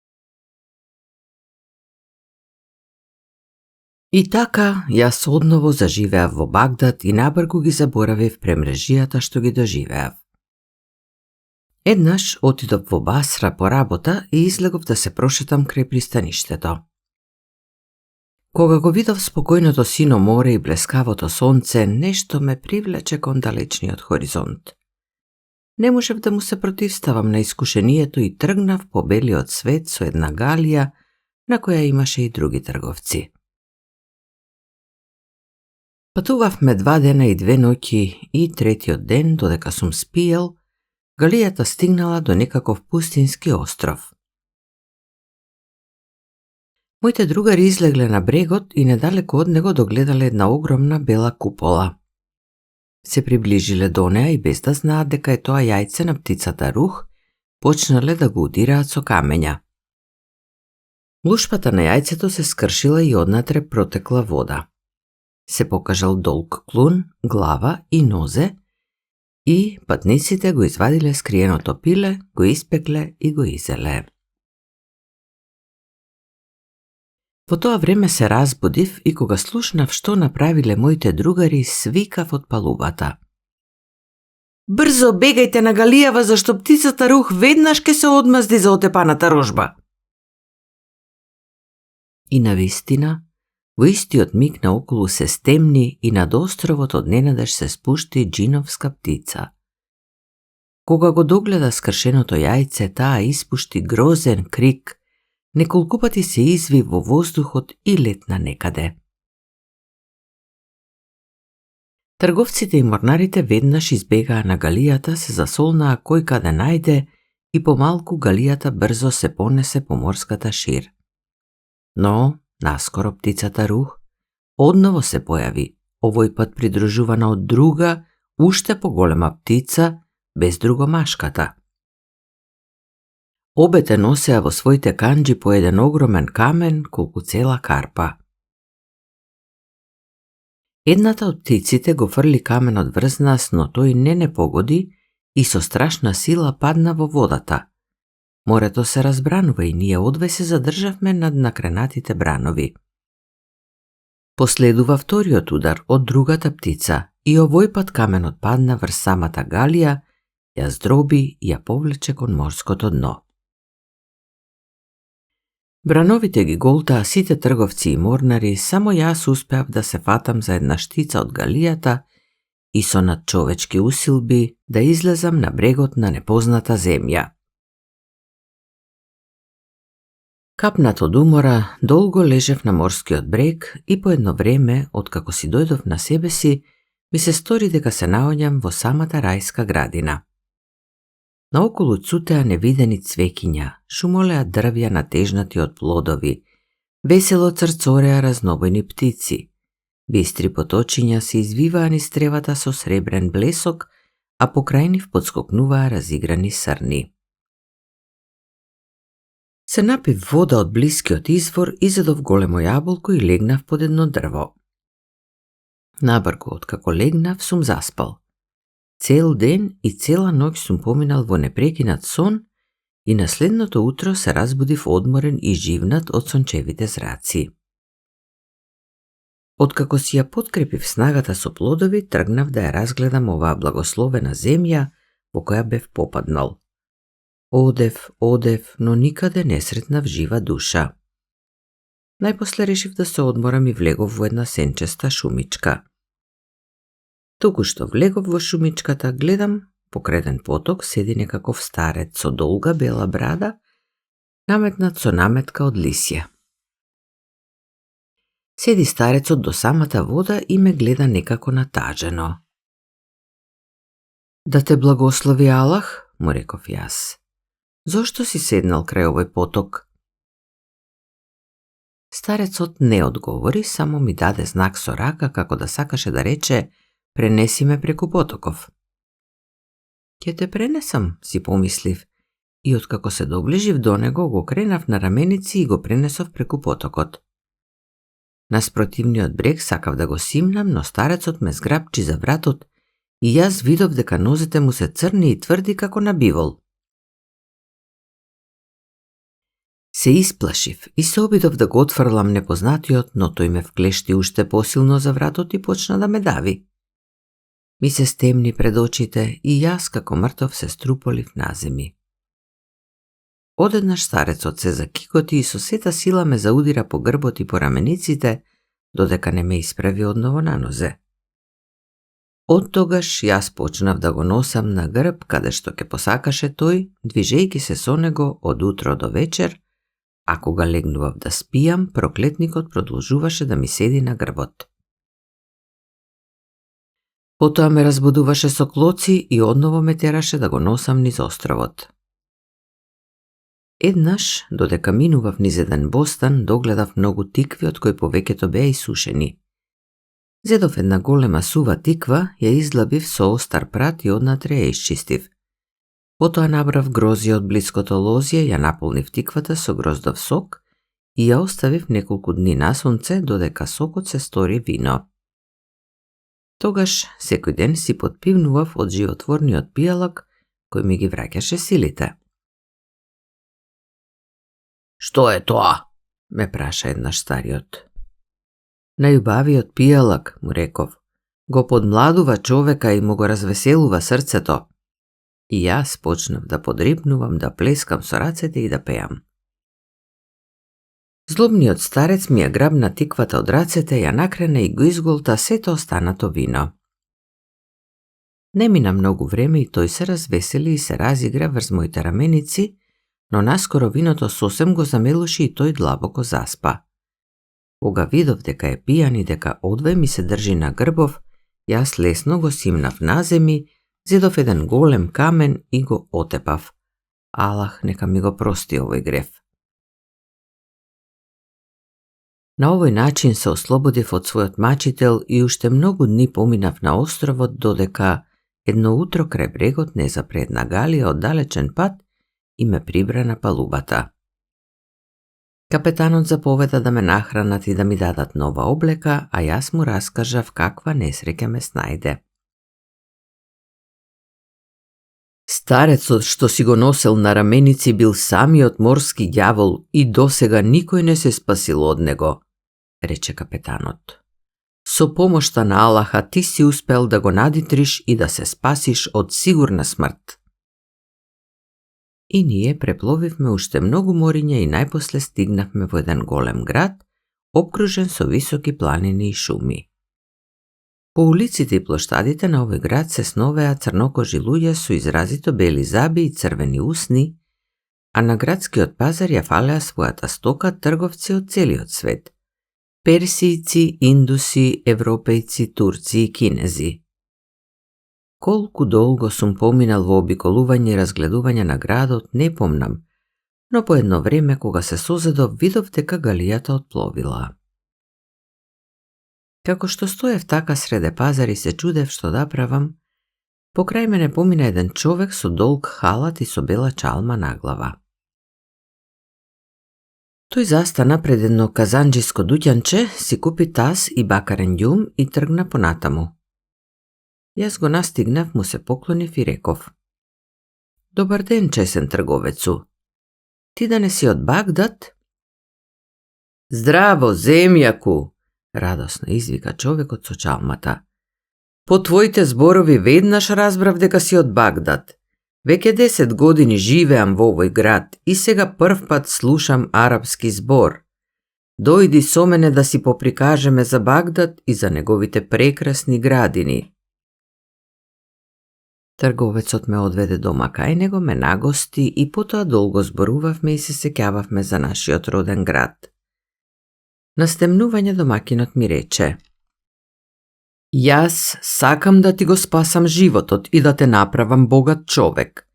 И така, јас одново заживеав во Багдад и набргу ги заборавив премрежијата што ги доживеав. Еднаш отидов во Басра по работа и излегов да се прошетам крај пристаништето. Кога го видов спокојното сино море и блескавото сонце, нешто ме привлече кон далечниот хоризонт. Не можев да му се противставам на искушението и тргнав по белиот свет со една галија, на која имаше и други трговци. Патувавме 2 дена и 2 ноќи и третиот ден, додека сум спиел, галијата стигнала до некаков пустински остров. Моите другари излегле на брегот и недалеку од него догледале една огромна бела купола. Се приближиле до неа и без да знаат дека е тоа јајце на птицата рух, почнале да го удираат со камења. Лушпата на јајцето се скршила и однатре протекла вода. Се покажал долг клун, глава и нозе и патниците го извадиле скриеното пиле, го испекле и го изеле. Во тоа време се разбудив и кога слушнав што направиле моите другари, свикав од палубата. Брзо бегајте на галијава, зашто птицата рух веднаш ке се одмазди за отепаната рожба. И навистина, во истиот миг наоколу се стемни и над островот одненадеж се спушти џиновска птица. Кога го догледа скршеното јајце, таа испушти грозен крик, неколку пати се изви во воздухот и летна некаде. Трговците и морнарите веднаш избегаа на галијата, се засолнаа кој каде најде и помалку галијата брзо се понесе по морската шир. Но, наскоро птицата рух одново се појави, овој пат придружувана од друга, уште поголема птица, без друго машката. Обете носеа во своите канџи по еден огромен камен колку цела карпа. Едната од птиците го фрли каменот врз нас, но тој не погоди и со страшна сила падна во водата. Морето се разбранува и ние одве се задржавме над накренатите бранови. Последува вториот удар од другата птица и овој пат каменот падна врз самата галија, ја здроби и ја повлече кон морското дно. Брановите ги голтаа сите трговци и морнари, само јас успеав да се фатам за една штица од галијата и со надчовечки усилби да излезам на брегот на непозната земја. Капнат од умора, долго лежев на морскиот брег и по едно време, откако си дојдов на себе си, ми се стори дека се наоѓам во самата рајска градина. Наоколу цутеа невидени цвеќиња, шумолеа дрвја натежнати од плодови, весело црцореа разнобојни птици, бистри поточиња се извиваа низ тревата со сребрен блесок, а покрај нив подскокнуваа разиграни срни. Се напив вода од блискиот извор, изедов големо јаболко и легнав под едно дрво. Набрко, откако легнав, сум заспал. Цел ден и цела ноќ сум поминал во непрекинат сон и на следното утро се разбудив одморен и живнат од сончевите зраци. Откако си ја подкрепив снагата со плодови, тргнав да ја разгледам оваа благословена земја во која бев попаднал. Одев, но никаде не сретнав жива душа. Најпосле решив да се одморам и влегов во една сенчеста шумичка. Току што влегов во шумичката, гледам, покрај еден поток седи некаков старец со долга бела брада, наметнат со наметка од лисје. Седи старецот до самата вода и ме гледа некако натажено. Да те благослови Аллах, му реков јас. Зошто си седнал крај овој поток? Старецот не одговори, само ми даде знак со рака како да сакаше да рече пренеси ме преку потоков. Ќе те пренесам, си помислив, и откако се доближив до него, го кренав на раменици и го пренесов преку потокот. На спротивниот брег сакав да го симнам, но старецот ме зграпчи за вратот и јас видов дека нозете му се црни и тврди како на бивол. Се исплашив и се обидов да го отфрлам непознатиот, но тој ме вклешти уште посилно за вратот и почна да ме дави. Ми се стемни пред очите и јас како мртов се струполив наземи. Одеднаш старецот се закикоти и со сета сила ме заудира по грбот и по рамениците, додека не ме исправи одново на нозе. Од тогаш јас почнав да го носам на грб каде што ќе посакаше тој, движејки се со него од утро до вечер, а кога легнував да спијам, проклетникот продолжуваше да ми седи на грбот. Потоа ме разбудуваше со клоци и одново ме тераше да го носам низ островот. Еднаш, додека минував низ еден бостан, догледав многу тикви од кои повеќето беа исушени. Зедов една голема сува тиква, ја излабив со остар прат и однатре ја исчистив. Потоа набрав грозје од блиското лозје, ја наполнив тиквата со гроздов сок и ја оставив неколку дни на сонце, додека сокот се стори вино. Тогаш, секој ден си потпивнував од животворниот пијалок, кој ми ги враќаше силите. Што е тоа? Ме праша еднаш стариот. Најубавиот пијалок, му реков, го подмладува човека и му го развеселува срцето. И јас почнав да подрипнувам, да плескам со рацете и да пеам. Злобниот старец ми ја грабна тиквата од рацете, ја накрена и го изголта сето останато вино. Не мина многу време и тој се развесели и се разигра врз моите раменици, но наскоро виното сосем го замелуши и тој длабоко заспа. Кога видов дека е пијан и дека одвај ми се држи на грбов, јас лесно го симнав наземи, зедов еден голем камен и го отепав. Аллах нека ми го прости овој грев. На овој начин се ослободив од својот мачител и уште многу дни поминав на островот, додека едно утро крај брегот не запре една галија од далечен пат и ме прибра на палубата. Капетанот заповеда да ме нахранат и да ми дадат нова облека, а јас му раскажав каква несреќа ме снајде. Старецот што си го носел на раменици бил самиот морски ѓавол и досега никој не се спасил од него, рече капетанот. Со помошта на Аллаха ти си успел да го надитриш и да се спасиш од сигурна смрт. И ние препловивме уште многу мориња и најпосле стигнавме во еден голем град, обкружен со високи планини и шуми. По улиците и плоштадите на овој град се сновеа црнокожи луѓе со изразито бели заби и црвени усни, а на градскиот пазар ја фалеа својата стока трговци од целиот свет. Персијци, индуси, европејци, турци и кинези. Колку долго сум поминал во обиколување и разгледување на градот, не помнам, но по едно време кога се созедов видов дека галијата отпловила. Како што стоев така среде пазар и се чудев што да правам, покрај мене помина еден човек со долг халат и со бела чалма на глава. Тој застана пред едно казанџиско дуќанче, си купи таз и бакарен ѓум и тргна понатаму. Јас го настигнав, му се поклонив и реков: Добар ден, чесен трговецу. Ти да не си од Багдад? Здраво, земјаку, радосно извика човекот со чалмата. По твоите зборови веднаш разбрав дека си од Багдад. Веќе 10 години живеам во овој град и сега првпат слушам арапски збор. Дојди со мене да си поприкажеме за Багдад и за неговите прекрасни градини. Трговецот ме одведе дома кај него, ме нагости и потоа долго зборувавме и се сеќававме за нашиот роден град. На стемнување домакинот ми рече: Јас сакам да ти го спасам животот и да те направам богат човек.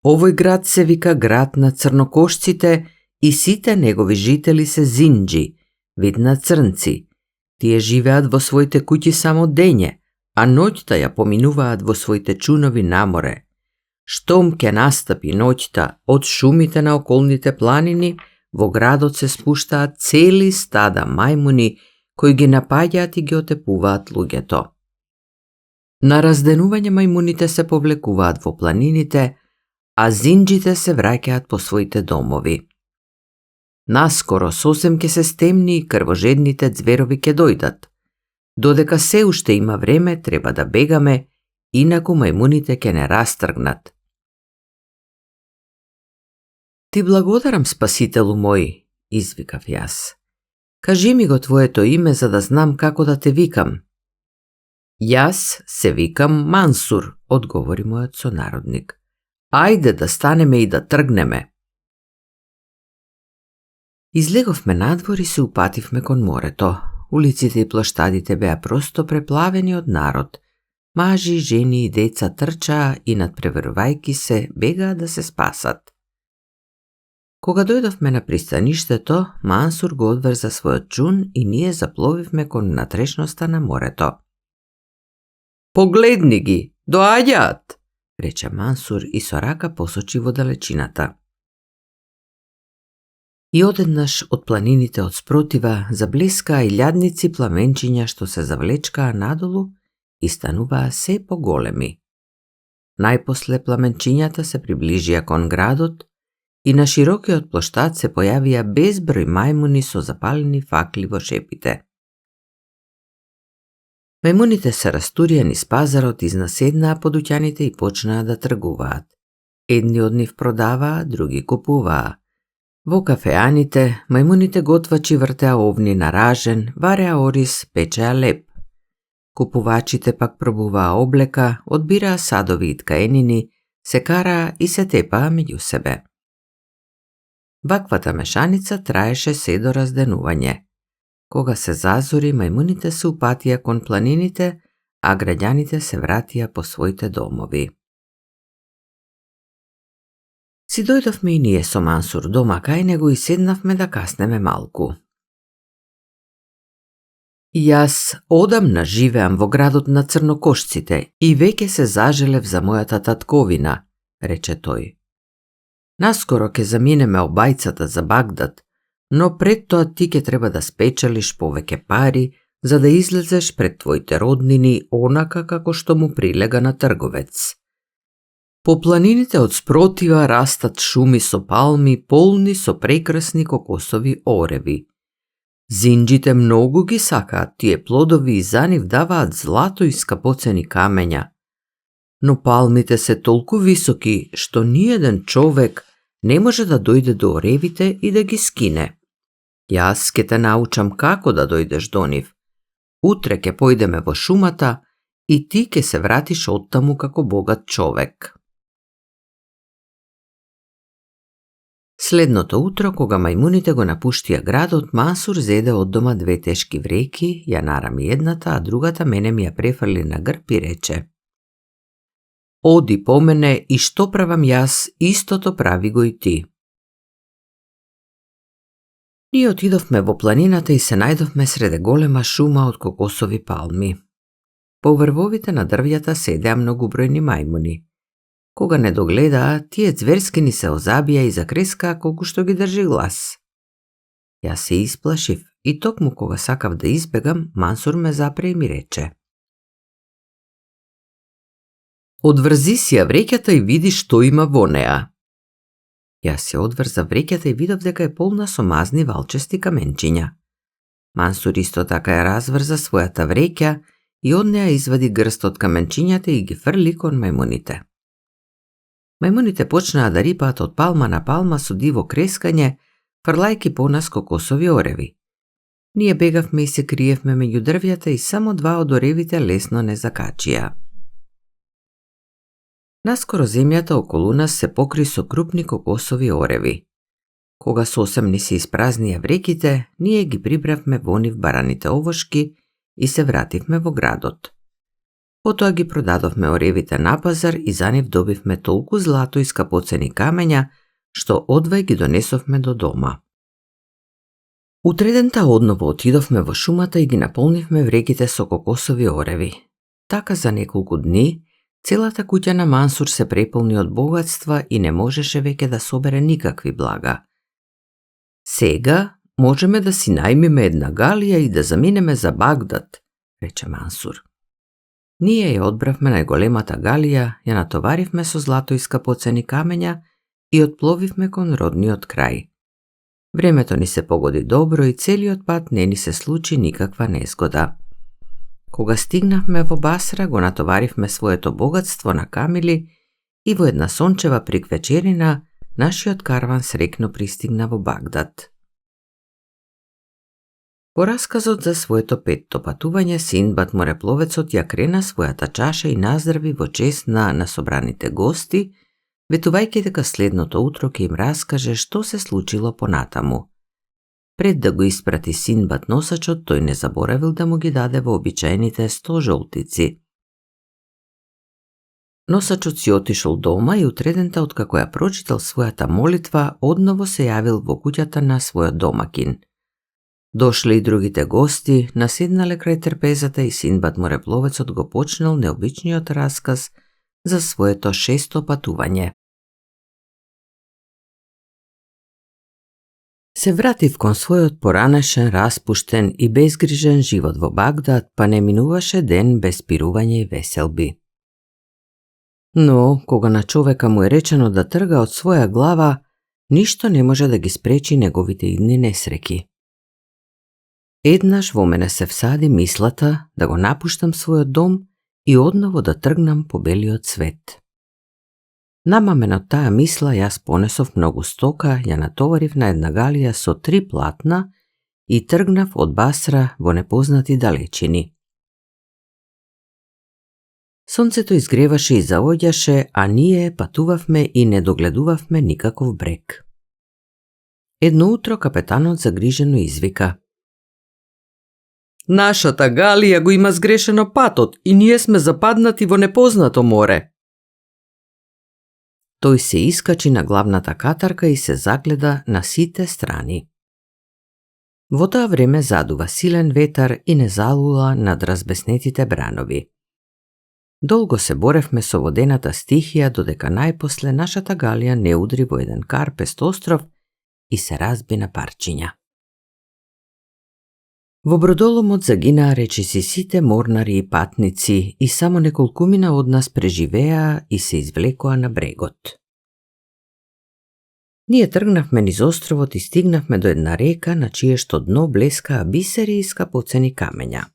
Овој град се вика град на црнокошците и сите негови жители се зинџи, вид на црнци. Тие живеат во своите куќи само дење, а ноќта ја поминуваат во своите чунови на море. Штом ќе настапи ноќта, од шумите на околните планини, во градот се спуштаат цели стада мајмуни, кои ги напаѓаат и ги отепуваат луѓето. На разденување мајмуните се повлекуваат во планините, а зинџите се враќаат по своите домови. Наскоро сосем ќе се стемни и крвожедните ѕверови ќе дојдат. Додека се уште има време, треба да бегаме, инаку мајмуните ќе не растргнат. Ти благодарам, Спасителу мој, извикав јас. Кажи ми го твоето име за да знам како да те викам. Јас се викам Мансур, одговори мојот сонародник. Ајде да станеме и да тргнеме. Излеговме надвор и се упативме кон морето. Улиците и плоштадите беа просто преплавени од народ. Мажи, жени и деца трчаа и надпреварувајки се бегаа да се спасат. Кога дојдовме на пристаништето, Мансур го одврза својот чун и ние запловивме кон натрешноста на морето. Погледни ги, доаѓаат, рече Мансур и со рака посочи во далечината. И одеднаш од планините од спротива заблескаа и лјадници пламенчиња што се завлечкаа надолу и стануваа се поголеми. Најпосле пламенчињата се приближија кон градот и на широкиот плоштад се појавија безброј мајмуни со запалени факли во шепите. Мајмуните се растурија низ пазарот, изнаседнаа подуќаните и почнаа да тргуваат. Едни од нив продаваа, други купуваа. Во кафеаните, мајмуните готвачи вртеа овни на ражен, вареа ориз, печеа леп. Купувачите пак пробуваа облека, одбираа садови и ткаенини, се караа и се тепаа меѓу себе. Ваквата мешаница траеше се до разденување. Кога се зазори, мајмуните се упатија кон планините, а граѓаните се вратија по своите домови. Си дојдовме и ние со Мансур дома кај него и седнавме да каснеме малку. Јас одамна живеам во градот на црнокошците и веќе се зажелев за мојата татковина, рече тој. Наскоро ќе заминеме обајцата за Багдад, но пред тоа ти ќе треба да спечелиш повеќе пари за да излезеш пред твоите роднини онака како што му прилега на трговец. По планините од спротива растат шуми со палми полни со прекрасни кокосови ореви. Зинџите многу ги сакаат тие плодови и за нив даваат злато и скапоцени камења. Но палмите се толку високи што ниеден човек не може да дојде до оревите и да ги скине. Јас ќе те научам како да дојдеш до нив. Утре ќе појдеме во шумата и ти ќе се вратиш оттаму како богат човек. Следното утро, кога мајмуните го напуштија градот, Мансур зеде од дома две тешки вреки, ја нарами едната, а другата мене ми ја префрли на грб и рече: Оди по мене и што правам јас, истото прави го и ти. Ние отидовме во планината и се најдовме среде голема шума од кокосови палми. По врвовите на дрвјата седеа многубројни мајмуни. Кога не догледаа, тие зверски ни се озабија и закрескаа колку што ги држи глас. Јас се исплашив и токму кога сакав да избегам, Мансур ме запре и ми рече: Одврзи си ја вреќата и види што има во неа. Јас се одврза вреќата и видов дека е полна со мазни валчести каменчиња. Мансур исто така ја разврза својата вреќа и од неа извади грст од каменчињата и ги фрли кон мајмуните. Мајмуните почнаа да рипаат од палма на палма со диво крескање, фрлајки по нас кокосови ореви. Ние бегавме и се криевме меѓу дрвјата и само два од оревите лесно не закачија. Наскоро земјата околу нас се покри со крупни кокосови ореви. Кога сосем ни се испразнија вреките, ние ги прибравме во нив бараните овошки и се вративме во градот. Потоа ги продадовме оревите на пазар и за нив добивме толку злато и скапоцени камења, што одвај ги донесовме до дома. Утредента одново отидовме во шумата и ги наполнивме вреките со кокосови ореви. Така за неколку дни, целата куќа на Мансур се преполни од богатства и не можеше веќе да собере никакви блага. Сега можеме да си најмиме една галија и да заминеме за Багдад, рече Мансур. Ние ја одбравме најголемата галија, ја натоваривме со злато и скапоцени камења и отпловивме кон родниот крај. Времето ни се погоди добро и целиот пат не ни се случи никаква незгода. Кога стигнавме во Басра, го натоваривме своето богатство на камили и во една сончева приквечерина нашиот карван срекно пристигна во Багдад. По расказот за своето петто патување, Синдбад морепловецот ја крена својата чаша и наздрави во чест на насобраните гости, ветувајќи дека следното утро ќе им раскаже што се случило понатаму. Пред да го испрати Синдбад носачот, тој не заборавил да му ги даде вообичаените 100 жолтици. Носачот си отишол дома и утредента откако ја прочитал својата молитва, одново се јавил во куќата на својот домакин. Дошле и другите гости, наседнале крај трпезата и Синдбад морепловецот го почнал необичниот расказ за своето 6-то патување. Се вратив кон својот поранешен, распуштен и безгрижен живот во Багдад, па не минуваше ден без пирување и веселби. Но, кога на човека му е речено да трга од своја глава, ништо не може да ги спречи неговите идни несреки. Еднаш во мене се всади мислата да го напуштам својот дом и одново да тргнам по белиот свет. Намамен од таа мисла, јас понесов многу стока, ја натоварив на една галија со 3 платна и тргнав од Басра во непознати далечини. Сонцето изгреваше и заоѓаше, а ние патувавме и не догледувавме никаков брег. Едно утро капетанот загрижено извика: "Нашата галија го има сгрешено патот и ние сме западнати во непознато море." Тој се искачи на главната катарка и се загледа на сите страни. Во тоа време задува силен ветар и не залула над разбеснетите бранови. Долго се боревме со водената стихија, додека најпосле нашата галија не удри во еден карпест остров и се разби на парчиња. Во бродоломот загинаа речиси сите морнари и патници и само неколкумина од нас преживеа и се извлекоа на брегот. Ние тргнавме низ островот и стигнавме до една река на чиешто дно блескаа бисери и скапоцени камења.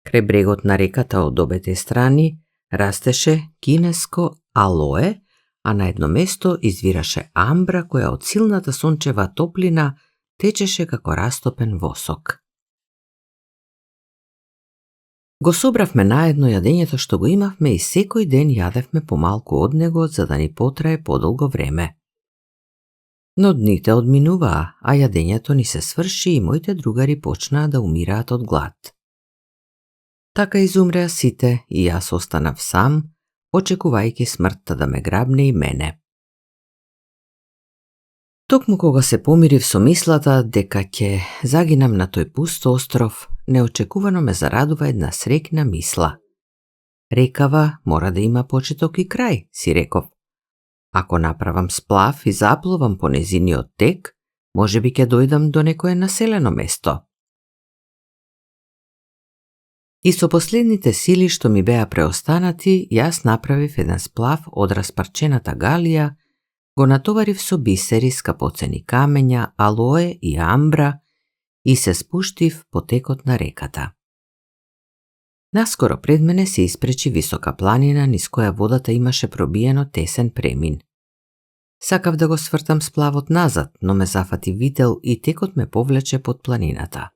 Крај брегот на реката од обете страни растеше кинеско алое, а на едно место извираше амбра која од силната сончева топлина течеше како растопен восок. Го собравме наедно јадењето што го имавме и секој ден јадевме помалку од него за да ни потрае подолго време. Но дните одминуваа, а јадењето ни се сврши и моите другари почнаа да умираат од глад. Така изумреа сите и јас останав сам, очекувајќи смртта да ме грабне и мене. Токму кога се помирив со мислата дека ќе загинам на тој пуст остров, неочекувано ме зарадува една среќна мисла. Рекава мора да има почеток и крај, си реков. Ако направам сплав и заплувам по незиниот тек, можеби ќе дојдам до некое населено место. И со последните сили што ми беа преостанати, јас направив еден сплав од распарчената галија, го натоварив со бисери, скапоцени камења, алое и амбра и се спуштив по текот на реката. Наскоро пред мене се испречи висока планина низ која водата имаше пробиено тесен премин. Сакав да го свртам сплавот назад, но ме зафати видел и текот ме повлече под планината.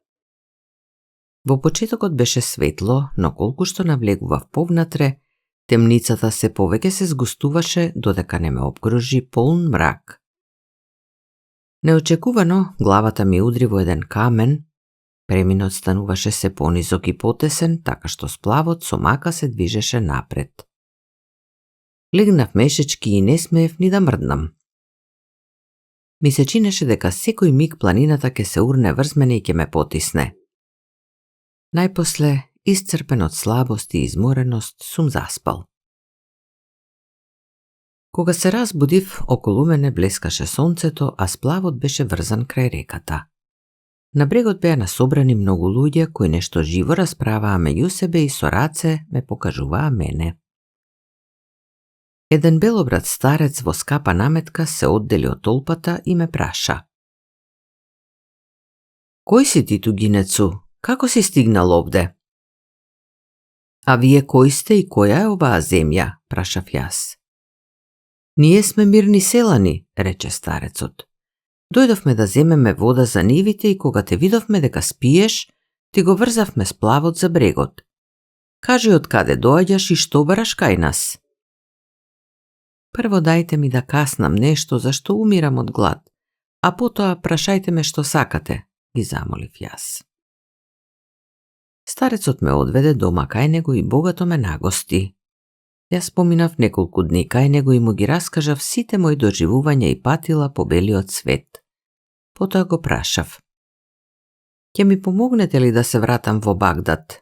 Во почетокот беше светло, но колку што навлегував повнатре, темницата се повеќе се згустуваше додека не ме обкружи полн мрак. Неочекувано главата ми удри во еден камен, преминот стануваше се понизок и потесен, така што сплавот со мака се движеше напред. Легнав мешечки и не смеев ни да мрднам. Ми се чинеше дека секој миг планината ќе се урне врз мене и ќе ме потисне. Најпосле, исцрпен од слабост и измореност, сум заспал. Кога се разбудив, околу мене блескаше сонцето, а сплавот беше врзан крај реката. На брегот беа насобрани многу луѓе кои нешто живо расправаа меѓу себе и со раце ме покажуваа мене. Еден белобрат старец во скапа наметка се оддели од толпата и ме праша. Кој си ти, тугинецу? Како си стигнал овде? А вие кој сте и која е оваа земја? Прашав јас. Ние сме мирни селани, рече старецот. Дојдовме да земеме вода за нивите и кога те видовме дека спиеш, ти го врзавме сплавот за брегот. Кажи од каде доаѓаш и што бараш кај нас? Прво дајте ми да каснам нешто зашто умирам од глад, а потоа прашајте ме што сакате, ги замолив јас. Старецот ме одведе дома кај него и богато ме нагости. Јас поминав неколку дни кај него и му ги раскажав сите мои доживувања и патила по белиот свет. Потоа го прашав: ќе ми помогнете ли да се вратам во Багдад?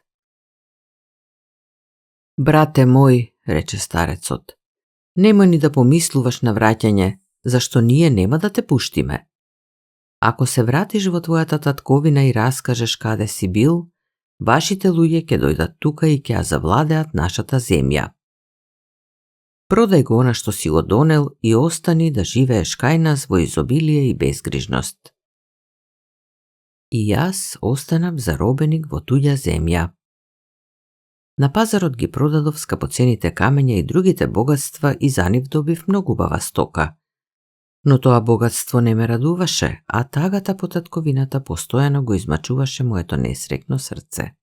Брате мој, рече старецот, немој ни да помислуваш на враќање, зашто ние нема да те пуштиме. Ако се вратиш во твојата татковина и раскажеш каде си бил, вашите луѓе ќе дојдат тука и ќе ја завладеат нашата земја. Продај го она што си го донел и остани да живееш кај нас во изобилие и безгрижност. И јас останав заробеник во туѓа земја. На пазарот ги продадов скапоцените камења и другите богатства и за нив добив многу убава стока. Но тоа богатство не ме радуваше, а тагата по татковината постојано го измачуваше моето несрекно срце.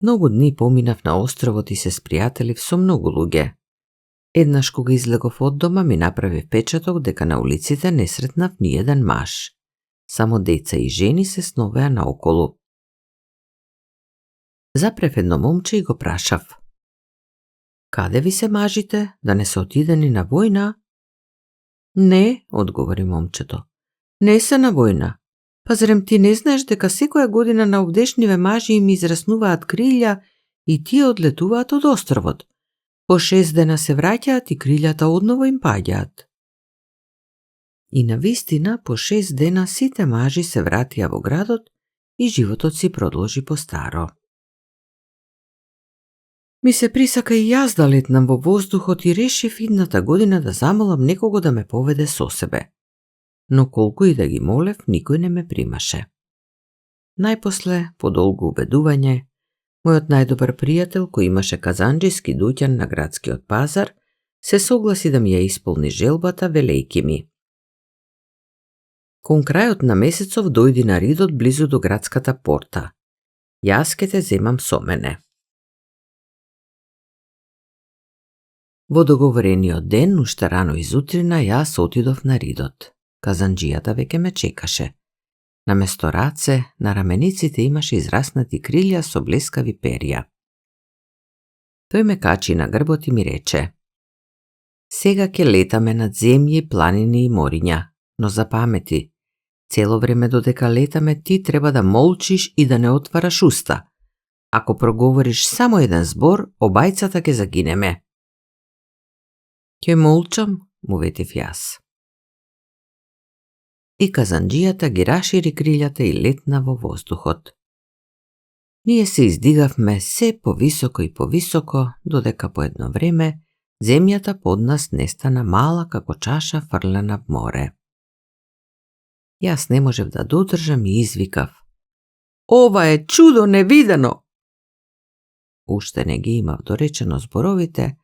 Многу дни поминав на островот и се спријателив со многу луѓе. Еднаш кога излегов од дома ми направи впечаток дека на улиците не сретнав ни еден маж. Само деца и жени се сновеа наоколу. Запрев едно момче и го прашав: каде ви се мажите, да не се отидени на војна? Не, одговори момчето. Не се на војна. Па зарем ти не знаеш дека секоја година на овдешниве мажи им израснуваат крилја и тие одлетуваат од островот. По 6 дена се враќаат и крилјата одново им паѓаат. И навистина по 6 дена сите мажи се вратија во градот и животот си продолжи по старо. Ми се присака и јас да летнам во воздухот и решив идната година да замолам некого да ме поведе со себе. Но колку и да ги молев, никој не ме примаше. Најпосле, по долго убедување, мојот најдобар пријател, кој имаше казанџиски дуќан на градскиот пазар, се согласи да ми ја исполни желбата велејки ми: кон крајот на месецов дојди на Ридот близу до градската порта. Јас ке те земам со мене. Во договорениот ден, уште рано изутрина, јас отидов на Ридот. Казанџијата веќе ме чекаше. Наместо раце, на рамениците имаше израснати крилја со блескави перја. Тој ме качи на грбот и ми рече: сега ќе летаме над земји, планини и мориња, но запамети, цело време додека летаме ти треба да молчиш и да не отвараш уста. Ако проговориш само еден збор, обајцата ќе загинеме. Ќе молчам, му ветив јас. И казанџијата ги рашири крилјата и летна во воздухот. Ние се издигавме се повисоко и повисоко, додека по едно време земјата под нас нестана мала како чаша фрлена в море. Јас не можев да додржам и извикав: ова е чудо невидено! Уште не ги имав доречено зборовите,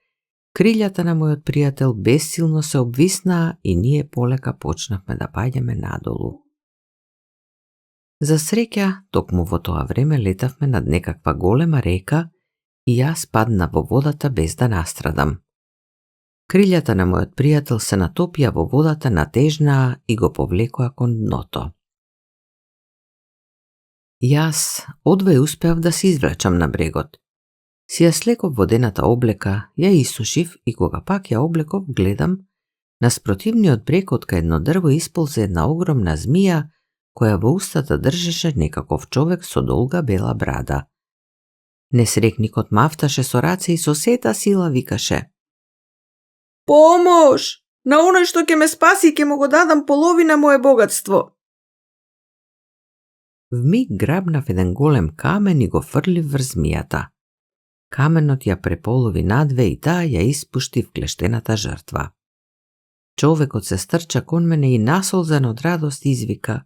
крилјата на мојот пријател бесилно се обвиснаа и ние полека почнавме да паѓаме надолу. За среќа, токму во тоа време летавме над некаква голема река и јас падна во водата без да настрадам. Крилјата на мојот пријател се натопија во водата, натежнаа и го повлекоа кон дното. Јас одвај успеав да се извлечам на брегот. Си ја слеков водената облека, ја исушив и кога пак ја облеков, гледам, наспротивниот брег од кај едно дрво исползе една огромна змија, која во устата држеше некаков човек со долга бела брада. Несрекникот мафташе со раце и со сета сила викаше: помош! На оној што ќе ме спаси ќе му го дадам половина мое богатство. Вмиг грабнав еден голем камен и го фрлив врз змијата. Каменот ја преполови надве и таа ја испушти вклештената жртва. Човекот се стрча кон мене и насолзан од радост извика: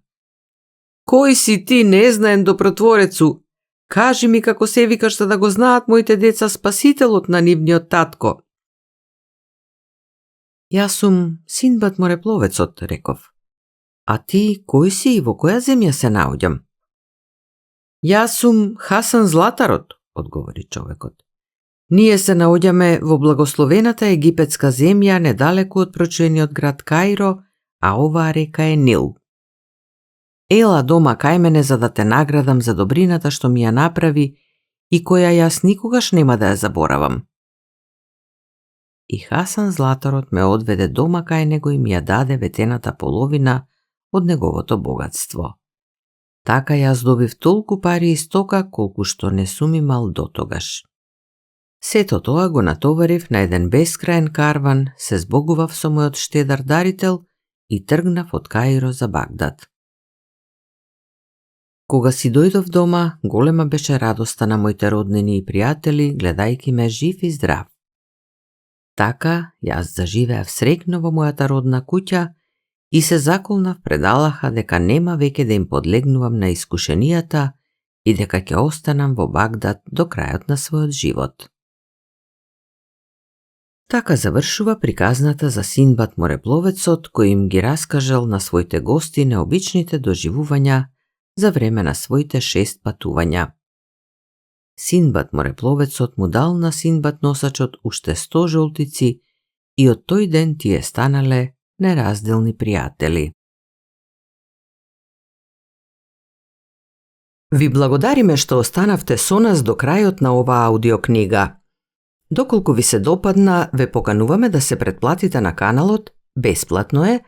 кој си ти, незнаен добротворецу? Кажи ми како се викаш за да го знаат моите деца спасителот на нивниот татко. Јас сум Синдбад морепловецот, реков. А ти кој си и во која земја се наоѓам? Јас сум Хасан Златарот, одговори човекот. Ние се наоѓаме во благословената египетска земја недалеку од прочуениот град Каиро, а оваа река е Нил. Ела дома кај мене за да те наградам за добрината што ми ја направи и која јас никогаш нема да ја заборавам. И Хасан Златарот ме одведе дома кај него и ми ја даде ветената половина од неговото богатство. Така јас добив толку пари и стока колку што не сум имал дотогаш. Сето тоа го натоварив на еден бескраен карван, се збогував со мојот штедар дарител и тргнав од Каиро за Багдад. Кога си дојдов дома, голема беше радоста на моите роднини и пријатели, гледајки ме жив и здрав. Така, јас заживеав среќно во мојата родна куќа и се заколнав пред Аллаха дека нема веќе да им подлегнувам на искушенијата и дека ќе останам во Багдад до крајот на својот живот. Така завршува приказната за Синдбад морепловецот, кој им ги раскажал на своите гости необичните доживувања за време на своите 6 патувања. Синдбад морепловецот му дал на Синдбад носачот уште 100 жолтици и од тој ден тие станале неразделни пријатели. Ви благодариме што останавте со нас до крајот на оваа аудиокнига. Доколку ви се допадна, ве покануваме да се претплатите на каналот, бесплатно е,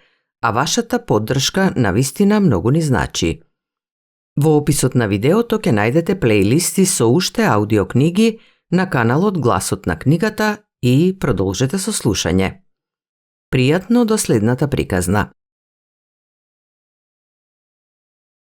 а вашата поддршка навистина многу ни значи. Во описот на видеото ќе најдете плейлисти со уште аудиокниги на каналот Гласот на книгата и продолжете со слушање. Пријатно до следната приказна.